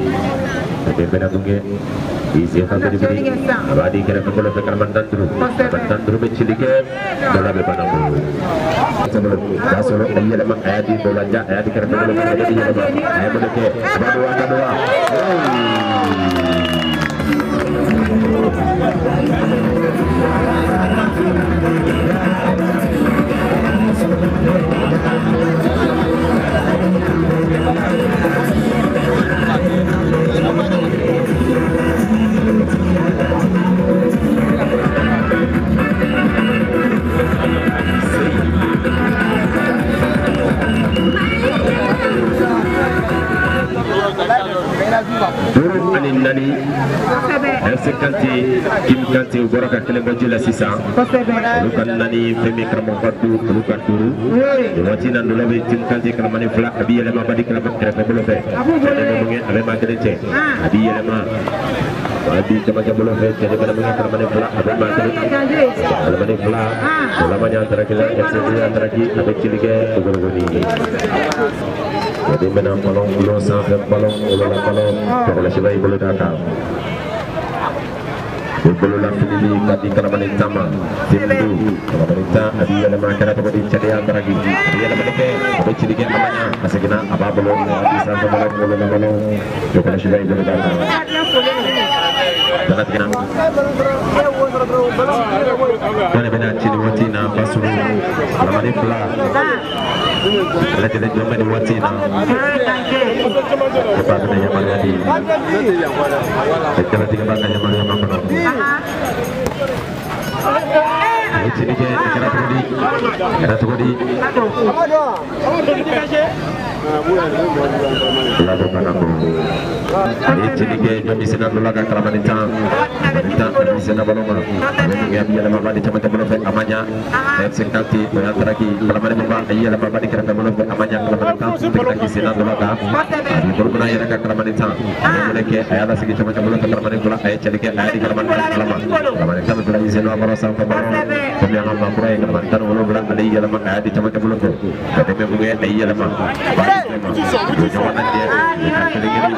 a bɛ bɛna mun kɛ i sen fa biri a b'a di kɛrɛfɛ bolo fɛ karamani tan duuru karamani tan duuru bɛ cili kɛ dɔ la bɛ bana bolo. Y'a sɔrɔ a yɛlɛma a y'a di bɔlɔja a y'a di kɛrɛfɛ bolo fɛ a bɛ yɛlɛma a ye bolo kɛ a b'a don wa a don wa. Duuru ani naani FC Kante Kim Kante u bɔra ka kelen bɔ ji la sisan olu ka naani fɛn min karamɔgɔ ka du olu ka duuru nin waati in na ndola bɛ Kim Kante karamani fila a b'i yɛlɛma ba di kɛrɛfɛ bolo fɛ a bɛ maa kelen cɛ a b'i yɛlɛma a b'i camancɛ bolo fɛ cɛ bɛ mun kɛ karamani fila a bɛ maa kelen karamani fila o ma ɲa taraki la FC taraki a bɛ cili kɛ ogologoni. Jadi menang balong ulun sampai balong ulun balong tokol siapa ibu datang ibu langsung di kati kalamani sama timdu kalamani ta adi ada makan atau di cari antara gigi adi ada mereka ada ciri namanya asalnya apa belum adi sampai balong ulun balong tokol siapa ibu datang jangan kena mana benar ciri wati na pasulu kalamani pula ala tɛ jɔn bɛ nin waati in na ko ba bɛna yamaruya di jalatigɛ b'a ka yamaruya ma kɔnɔ a ye cili kɛ a kɛra cogo di a kɛra cogo di labɔ bana kɔ a ye cili kɛ jɔn bɛ senna dɔ la ka karamani tan a bɛ senna balo kɔnɔ a bɛ mun kɛ a bɛ yɛlɛma ba di camancɛ bolo fɛ a ma ɲa FC Kante o y'a taraki kalamani mun b'a a ye yɛlɛma ba di kɛrɛfɛ bolo fɛ a ma ɲa kalamani tan tɛgɛ k'i senna dɔ la kan a bɛ bolo bana yɛrɛ ka kalamani tan a bɛ mun kɛ a y'a lasigi camancɛ bolo fɛ kalamani fila a ye cɛli kɛ a y'a di kalamani tan fila ma kalamani tan fila y'i senna a kɔrɔ sanfɛ balo komi an ka maakura ye kalamani tan wolonwula ale y'i yɛlɛma a y'a di camancɛ bolo fɛ ka dɛmɛ mun kɛ a y'i yɛlɛma a b'a di ma o ɲɔgɔn na jɛ ka kelen kelen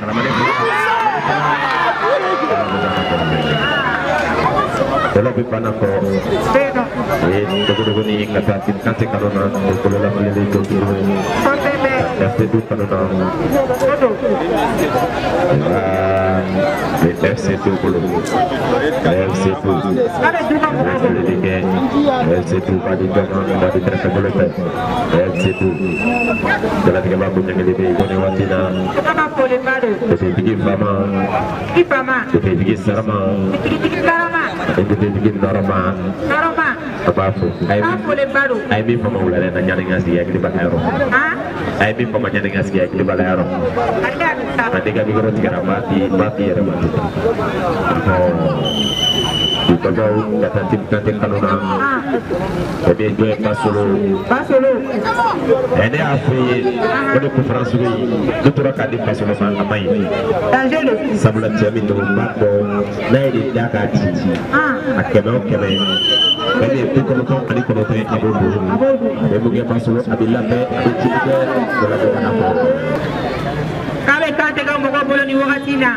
kalamani fila Dɔlɔ bɛ banna kɔ o ye dogodogoni ka taa Kim Kante kanu na o bolola filɛli jɔ duuru FC du kanu na FC du bolo FC du o ye filɛli kɛ FC du b'a di jɔ ma b'a di kɛrɛfɛ bolo fɛ FC du jalatigɛ b'a ko ɲɛgɛn bɛ yen ko nin waati na depetigi fama depetigi sarama depetigi nɔrɔma a b'a fɔ a ye min fɔ ma wula dɛ na ɲani ka sigi hakili b'a la yɔrɔ a ye min fɔ ma ɲani ka sigi hakili b'a la yɔrɔ a den ka mikoro tigɛra n b'a f'i yɛrɛ ma ɔ babaw ka taa Tim Kante kanu na o bɛ jɔ ye Basolo ɛ ne y'a f'i ye o de conférence bɛ yen ne tora k'a di Basolo ma a ma ɲi sabula cɛ min don n b'a dɔn n'a ye nin da k'a ci a kɛmɛ o kɛmɛ fɛn min ye 99 ye a b'o don a bɛ mun kɛ Basolo a bɛ labɛn a bɛ cili kɛ o la bɛ ka na kɔrɔ. K'a bɛ Kante ka mɔgɔ bolo nin wagati in na.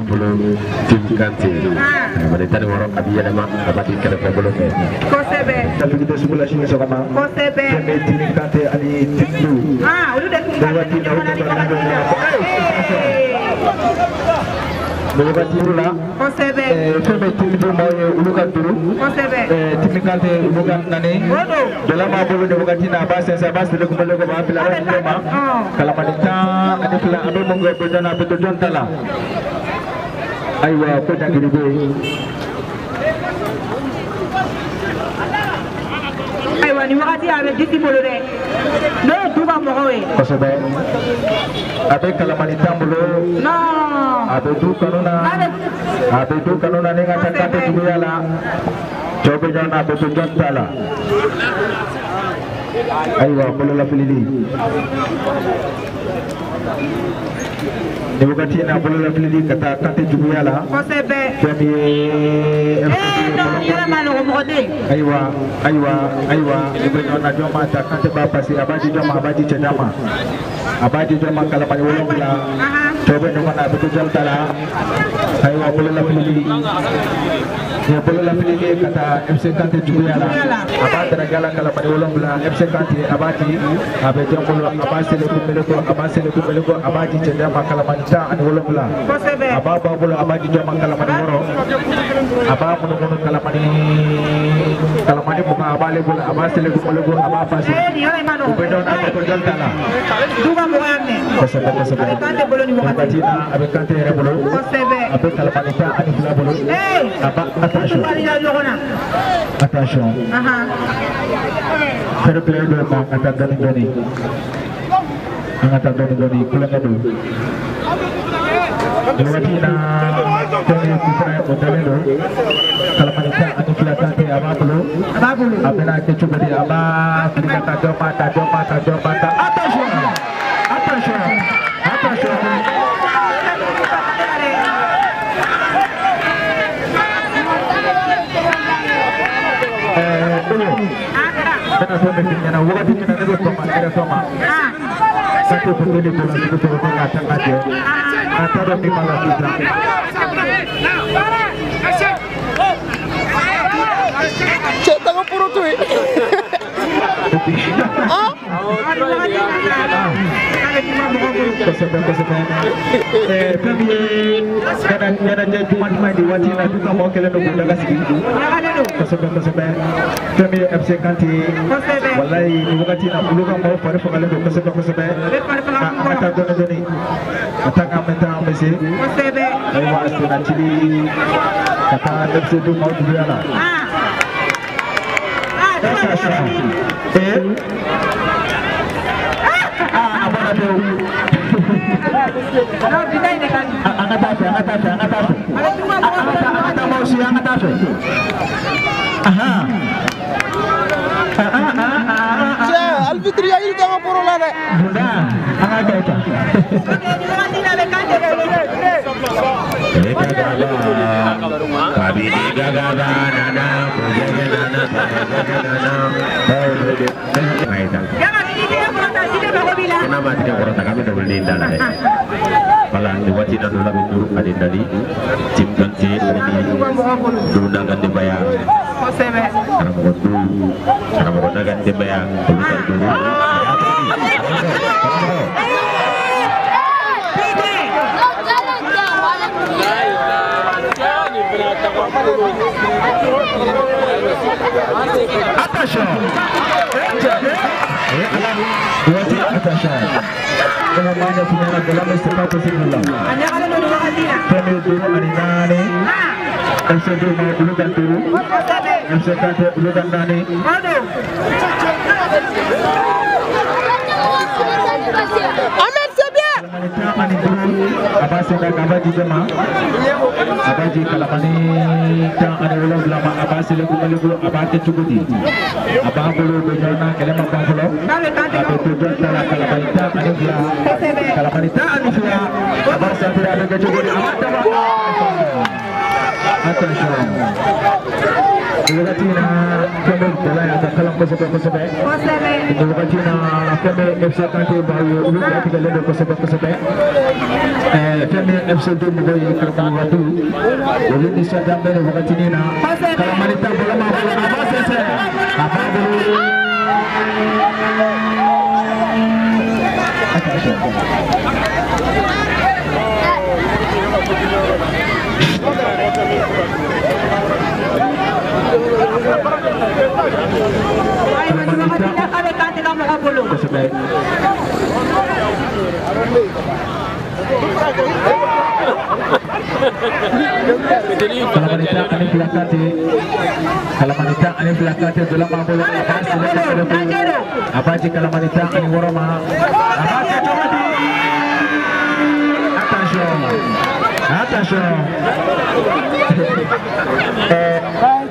Bolo Tim Kante kalamani tan ni wɔɔrɔ a bɛ yɛlɛma a b'a di kɛrɛfɛ bolo fɛ. Kosɛbɛ. Tafiki sugu la sini sɔgɔma. Kosɛbɛ. Fɛn bɛ Tim Kante ani Tim Du. Olu de tun ka waati na olu de tun ka nin wagati la. Kosɛbɛ. Fɛn bɛ Tim Du maaw ye olu ka duuru. Kosɛbɛ. Tim Kante olu ka naani. O don. Jɔla b'a bolo nin wagati na a b'a sɛnsɛn a b'a seli kunbɛli kɔ a b'a bila a b'a di ma. Kalamani 12 a bɛ mun kɛ jɔn na a bɛ to jɔn ta la. Ayiwa ko jangiri bɛ yen. Ayiwa nin wagati a bɛ disi bolo dɛ n'o ye du ka mɔgɔw ye. Kosɛbɛ a bɛ kalamani tan bolo. Non. A bɛ du kanu na a bɛ du kanu na ni ka taa Kante juguya la cɛw bɛ ɲɔgɔn na a bɛ to jɔn ta la. Ayiwa bololafilili. Nin wagati in na bololafilili ka taa Kante juguya la. Kosɛbɛ. Fɛn min ye. Non, yɛrɛ ma nɔgɔn mɔgɔ den. Ayiwa ayiwa ayiwa u bɛ ɲɔgɔn na jɔn b'a ta Kante b'a pase a b'a di jɔn ma a b'a di cɛjan ma. A b'a di jɔn ma kalamani 7 tɔ bɛ ɲɔgɔn na a bɛ to jɔn ta la. Ayiwa bololafilili. Nin ye bololafilili ye ka taa FC Kante juguya la. A b'a daraka la kalamani 7 FC Kante a b'a di a bɛ jɔn bolo a b'a seleku meleko a b'a seleku meleko a b'a di cɛjan ma kalamani 17. Kosɛbɛ. A b'a bɔ a bolo a b'a di jɔn ma kalamani 6 a b'a munumunu kalamani 20 a b'ale bolo a b'a seleku meleko a b'a pase. Nin yɔrɔ in ma nɔgɔn. U bɛ ɲɔgɔn na a bɛ to jɔn ta la. Duba mɔgɔ y'a minɛ. Kosɛbɛ kosɛbɛ. A bɛ Kante bolo nin wagati. Nin wagati in na a bɛ Kante yɛrɛ bolo. Kosɛbɛ. A bɛ kalamani 12 bolo. A b'a attention. Attention. Fair play dɔ ma ka taa dɔɔni dɔɔni. An ka taa dɔɔni dɔɔni kulonkɛ don. Nin wagati in na fɛn min ye kufra ye o dalen don. Kalamani 12 Kante a b'a bolo. A b'a bolo. A bɛna kɛ cogo di a b'a fili ka taa dɔ ma ta dɔ ma ta dɔ ma ta. Attention. Attention. Attention. N bɛna fɛn bɛɛ f'i ɲɛna wagati min na ne bɛ kɔn ma yɛrɛ ma. Kante ko ne de bolo ne bɛ sɔrɔ k'a ta k'a jɛ. A t'a dɔn min b'a la sisan. Cɛ taga poroto ye. Kosɛbɛ kosɛbɛ. Fɛn min ye ɲɛnajɛ juma juma di waati in na du ka mɔgɔ kɛlen don k'u daga sigi. Kosɛbɛ kosɛbɛ. Fɛn min ye FC Kante ye. Walayi nin wagati in na olu ka mɔgɔw fari fagalen don kosɛbɛ kosɛbɛ. An ka taa dɔɔni dɔɔni. Ka taa k'an bɛ taa an bɛ se. Ayiwa senna cili ka taa FC du maaw juguya la. A bɔra pewu. An ka taa fɛ an ka taa fɛ an ka taa fɛ. An ka taa maaw si an ka taa fɛ. Cɛ alibitiri ya yiri tɛ ka poro la dɛ. Bunda an ka kɛ tan. Wala ni waati na dɔ la bɛ duuru ani naani Team Kante ale ni Duna ka denbaya karamɔgɔ duuru karamɔgɔ n'a ka denbaya olu ka duuru. Attention. Waati attention. Kama maana tunaona galama c'est pas possible là. Fɛn min ye 5 ani 4 FC 2 ma olu ka 5 FC Kante olu ka 4. Ahmed c'est bien. Kalamani 15 a b'a sen da a b'a di jɔn ma a b'a di kalamani 17 ma a b'a seleku meleku a b'a kɛ cogo di a b'a bolo don ɲɔgɔn na kɛlɛ ma ban fɔlɔ a bɛ to jɔn ta la kalamani 12 kalamani 12 a b'a santire a bɛ kɛ cogo di a b'a daba. Attention. Nin wagati in na fɛn bɛ gɛlɛya ye a ka kalan kosɛbɛ kosɛbɛ. Nin wagati in na fɛn bɛ FC Kante baw ye olu jatigɛlen don kosɛbɛ kosɛbɛ. Fɛn min ye FC 2 mɔgɔw ye karamɔgɔ du olu nisɔndiya bɛ nin wagati in na. Kalamani ta bolo ma bolo a b'a sɛnsɛn a b'a bolo. Attention. Kosɛbɛ. Kalamani 12 Kante kalamani 12 Kante dola b'a bolo a b'a sɛnɛ a b'a di kalamani 16 ma a b'a kɛ cogo di. Attention. Attention.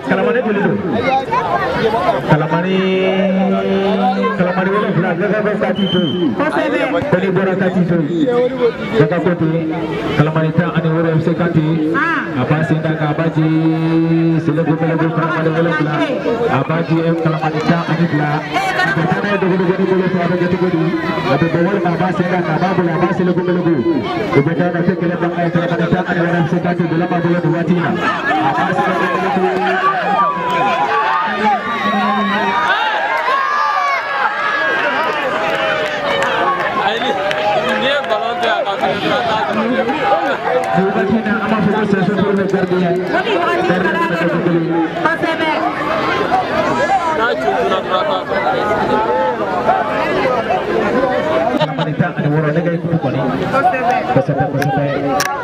Kalamani joli don? Kalamani 7 Gaga ko k'a t'i to yen. Ko n'i bɔra k'a t'i to yen. Gaga ko ten Kalamani 16 FC Kante a b'a sen da kan a b'a di Selego Melego Kalamani 7 a b'a di Kalamani 12 a bɛ taa n'a ye dogo-dogo ni bolo fɛ a bɛ kɛ cogo di a bɛ bɔ walima a b'a sen da kan a b'a bolo a b'a Selego Melego o bɛ taa ka kɛ kɛlɛ mankan ye Kalamani 16 FC Kante bolo b'a bolo nin waati in na a b'a Selego Melego. Kalamani 16 ne ka équipe kɔni kosɛbɛ kosɛbɛ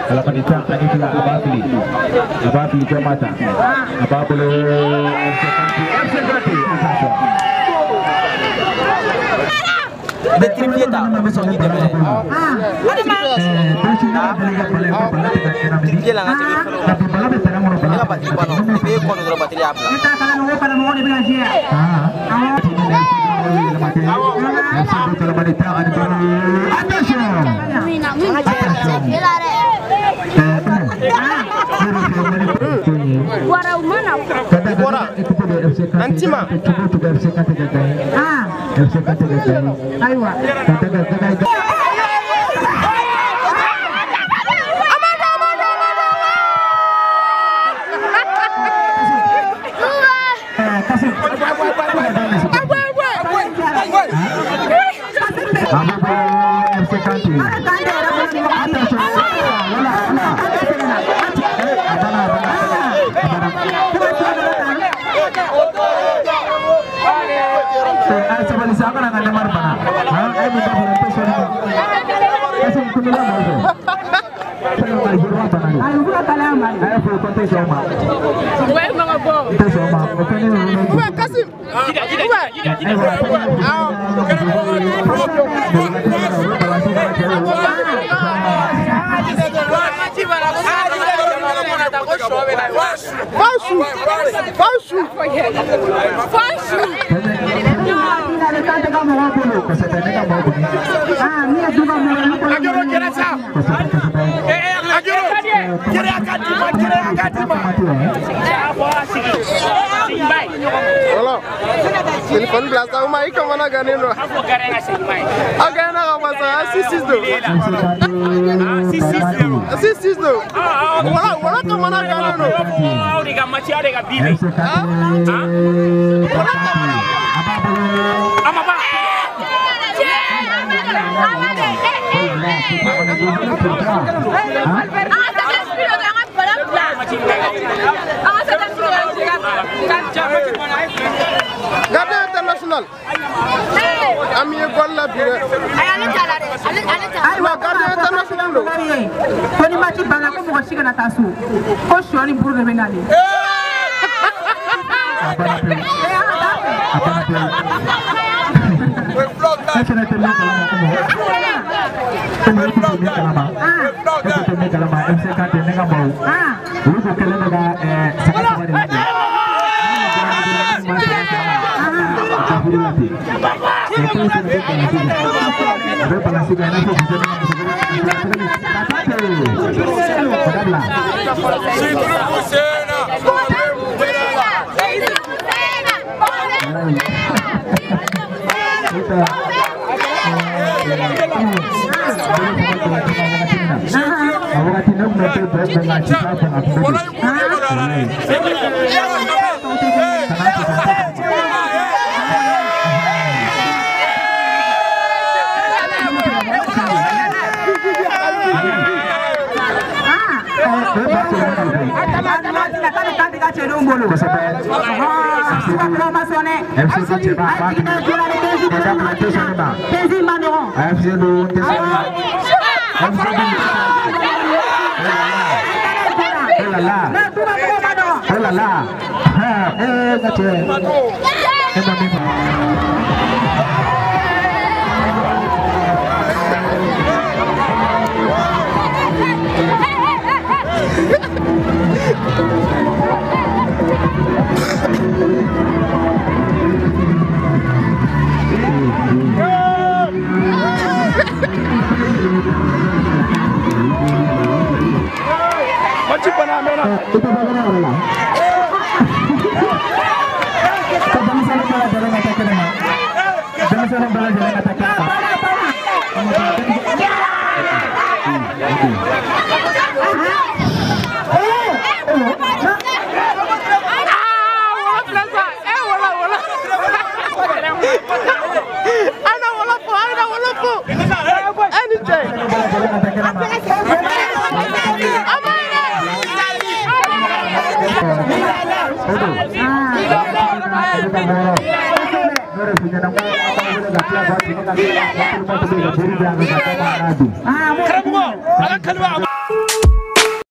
Kalamani 12 a b'a fili jɔn b'a ta a b'a bolo FC Kante attention. I bɛ tripier ta o bɛ sɔn k'i dɛmɛ dɛ. Tripier la n ka sɛbɛn fɔlɔ. Ne ka batiri banna i bɛ kɔnɔ dɔrɔn batiri y'a bila. Antima. Voilà. Téléphone place à Ouma, il commence à gagner. A gagné 6-6-2. 6-6-2. Voilà, voilà comment on a gagné. Gardien international. Ami école la pire. Ayiwa gardien international lo. Ko ni match banna ko mɔgɔ si kana taa so. Ko sɔ ni buru de bɛ nalen. Go! I tɛ bɔ kɛnɛ yɛrɛ la. Ko denmisɛnnin bɛɛ lajɛlen ka taa kɛnɛ ma. Denmisɛnnin bɛɛ lajɛlen ka taa kɛnɛ ma. Karamɔgɔ ala kaliba.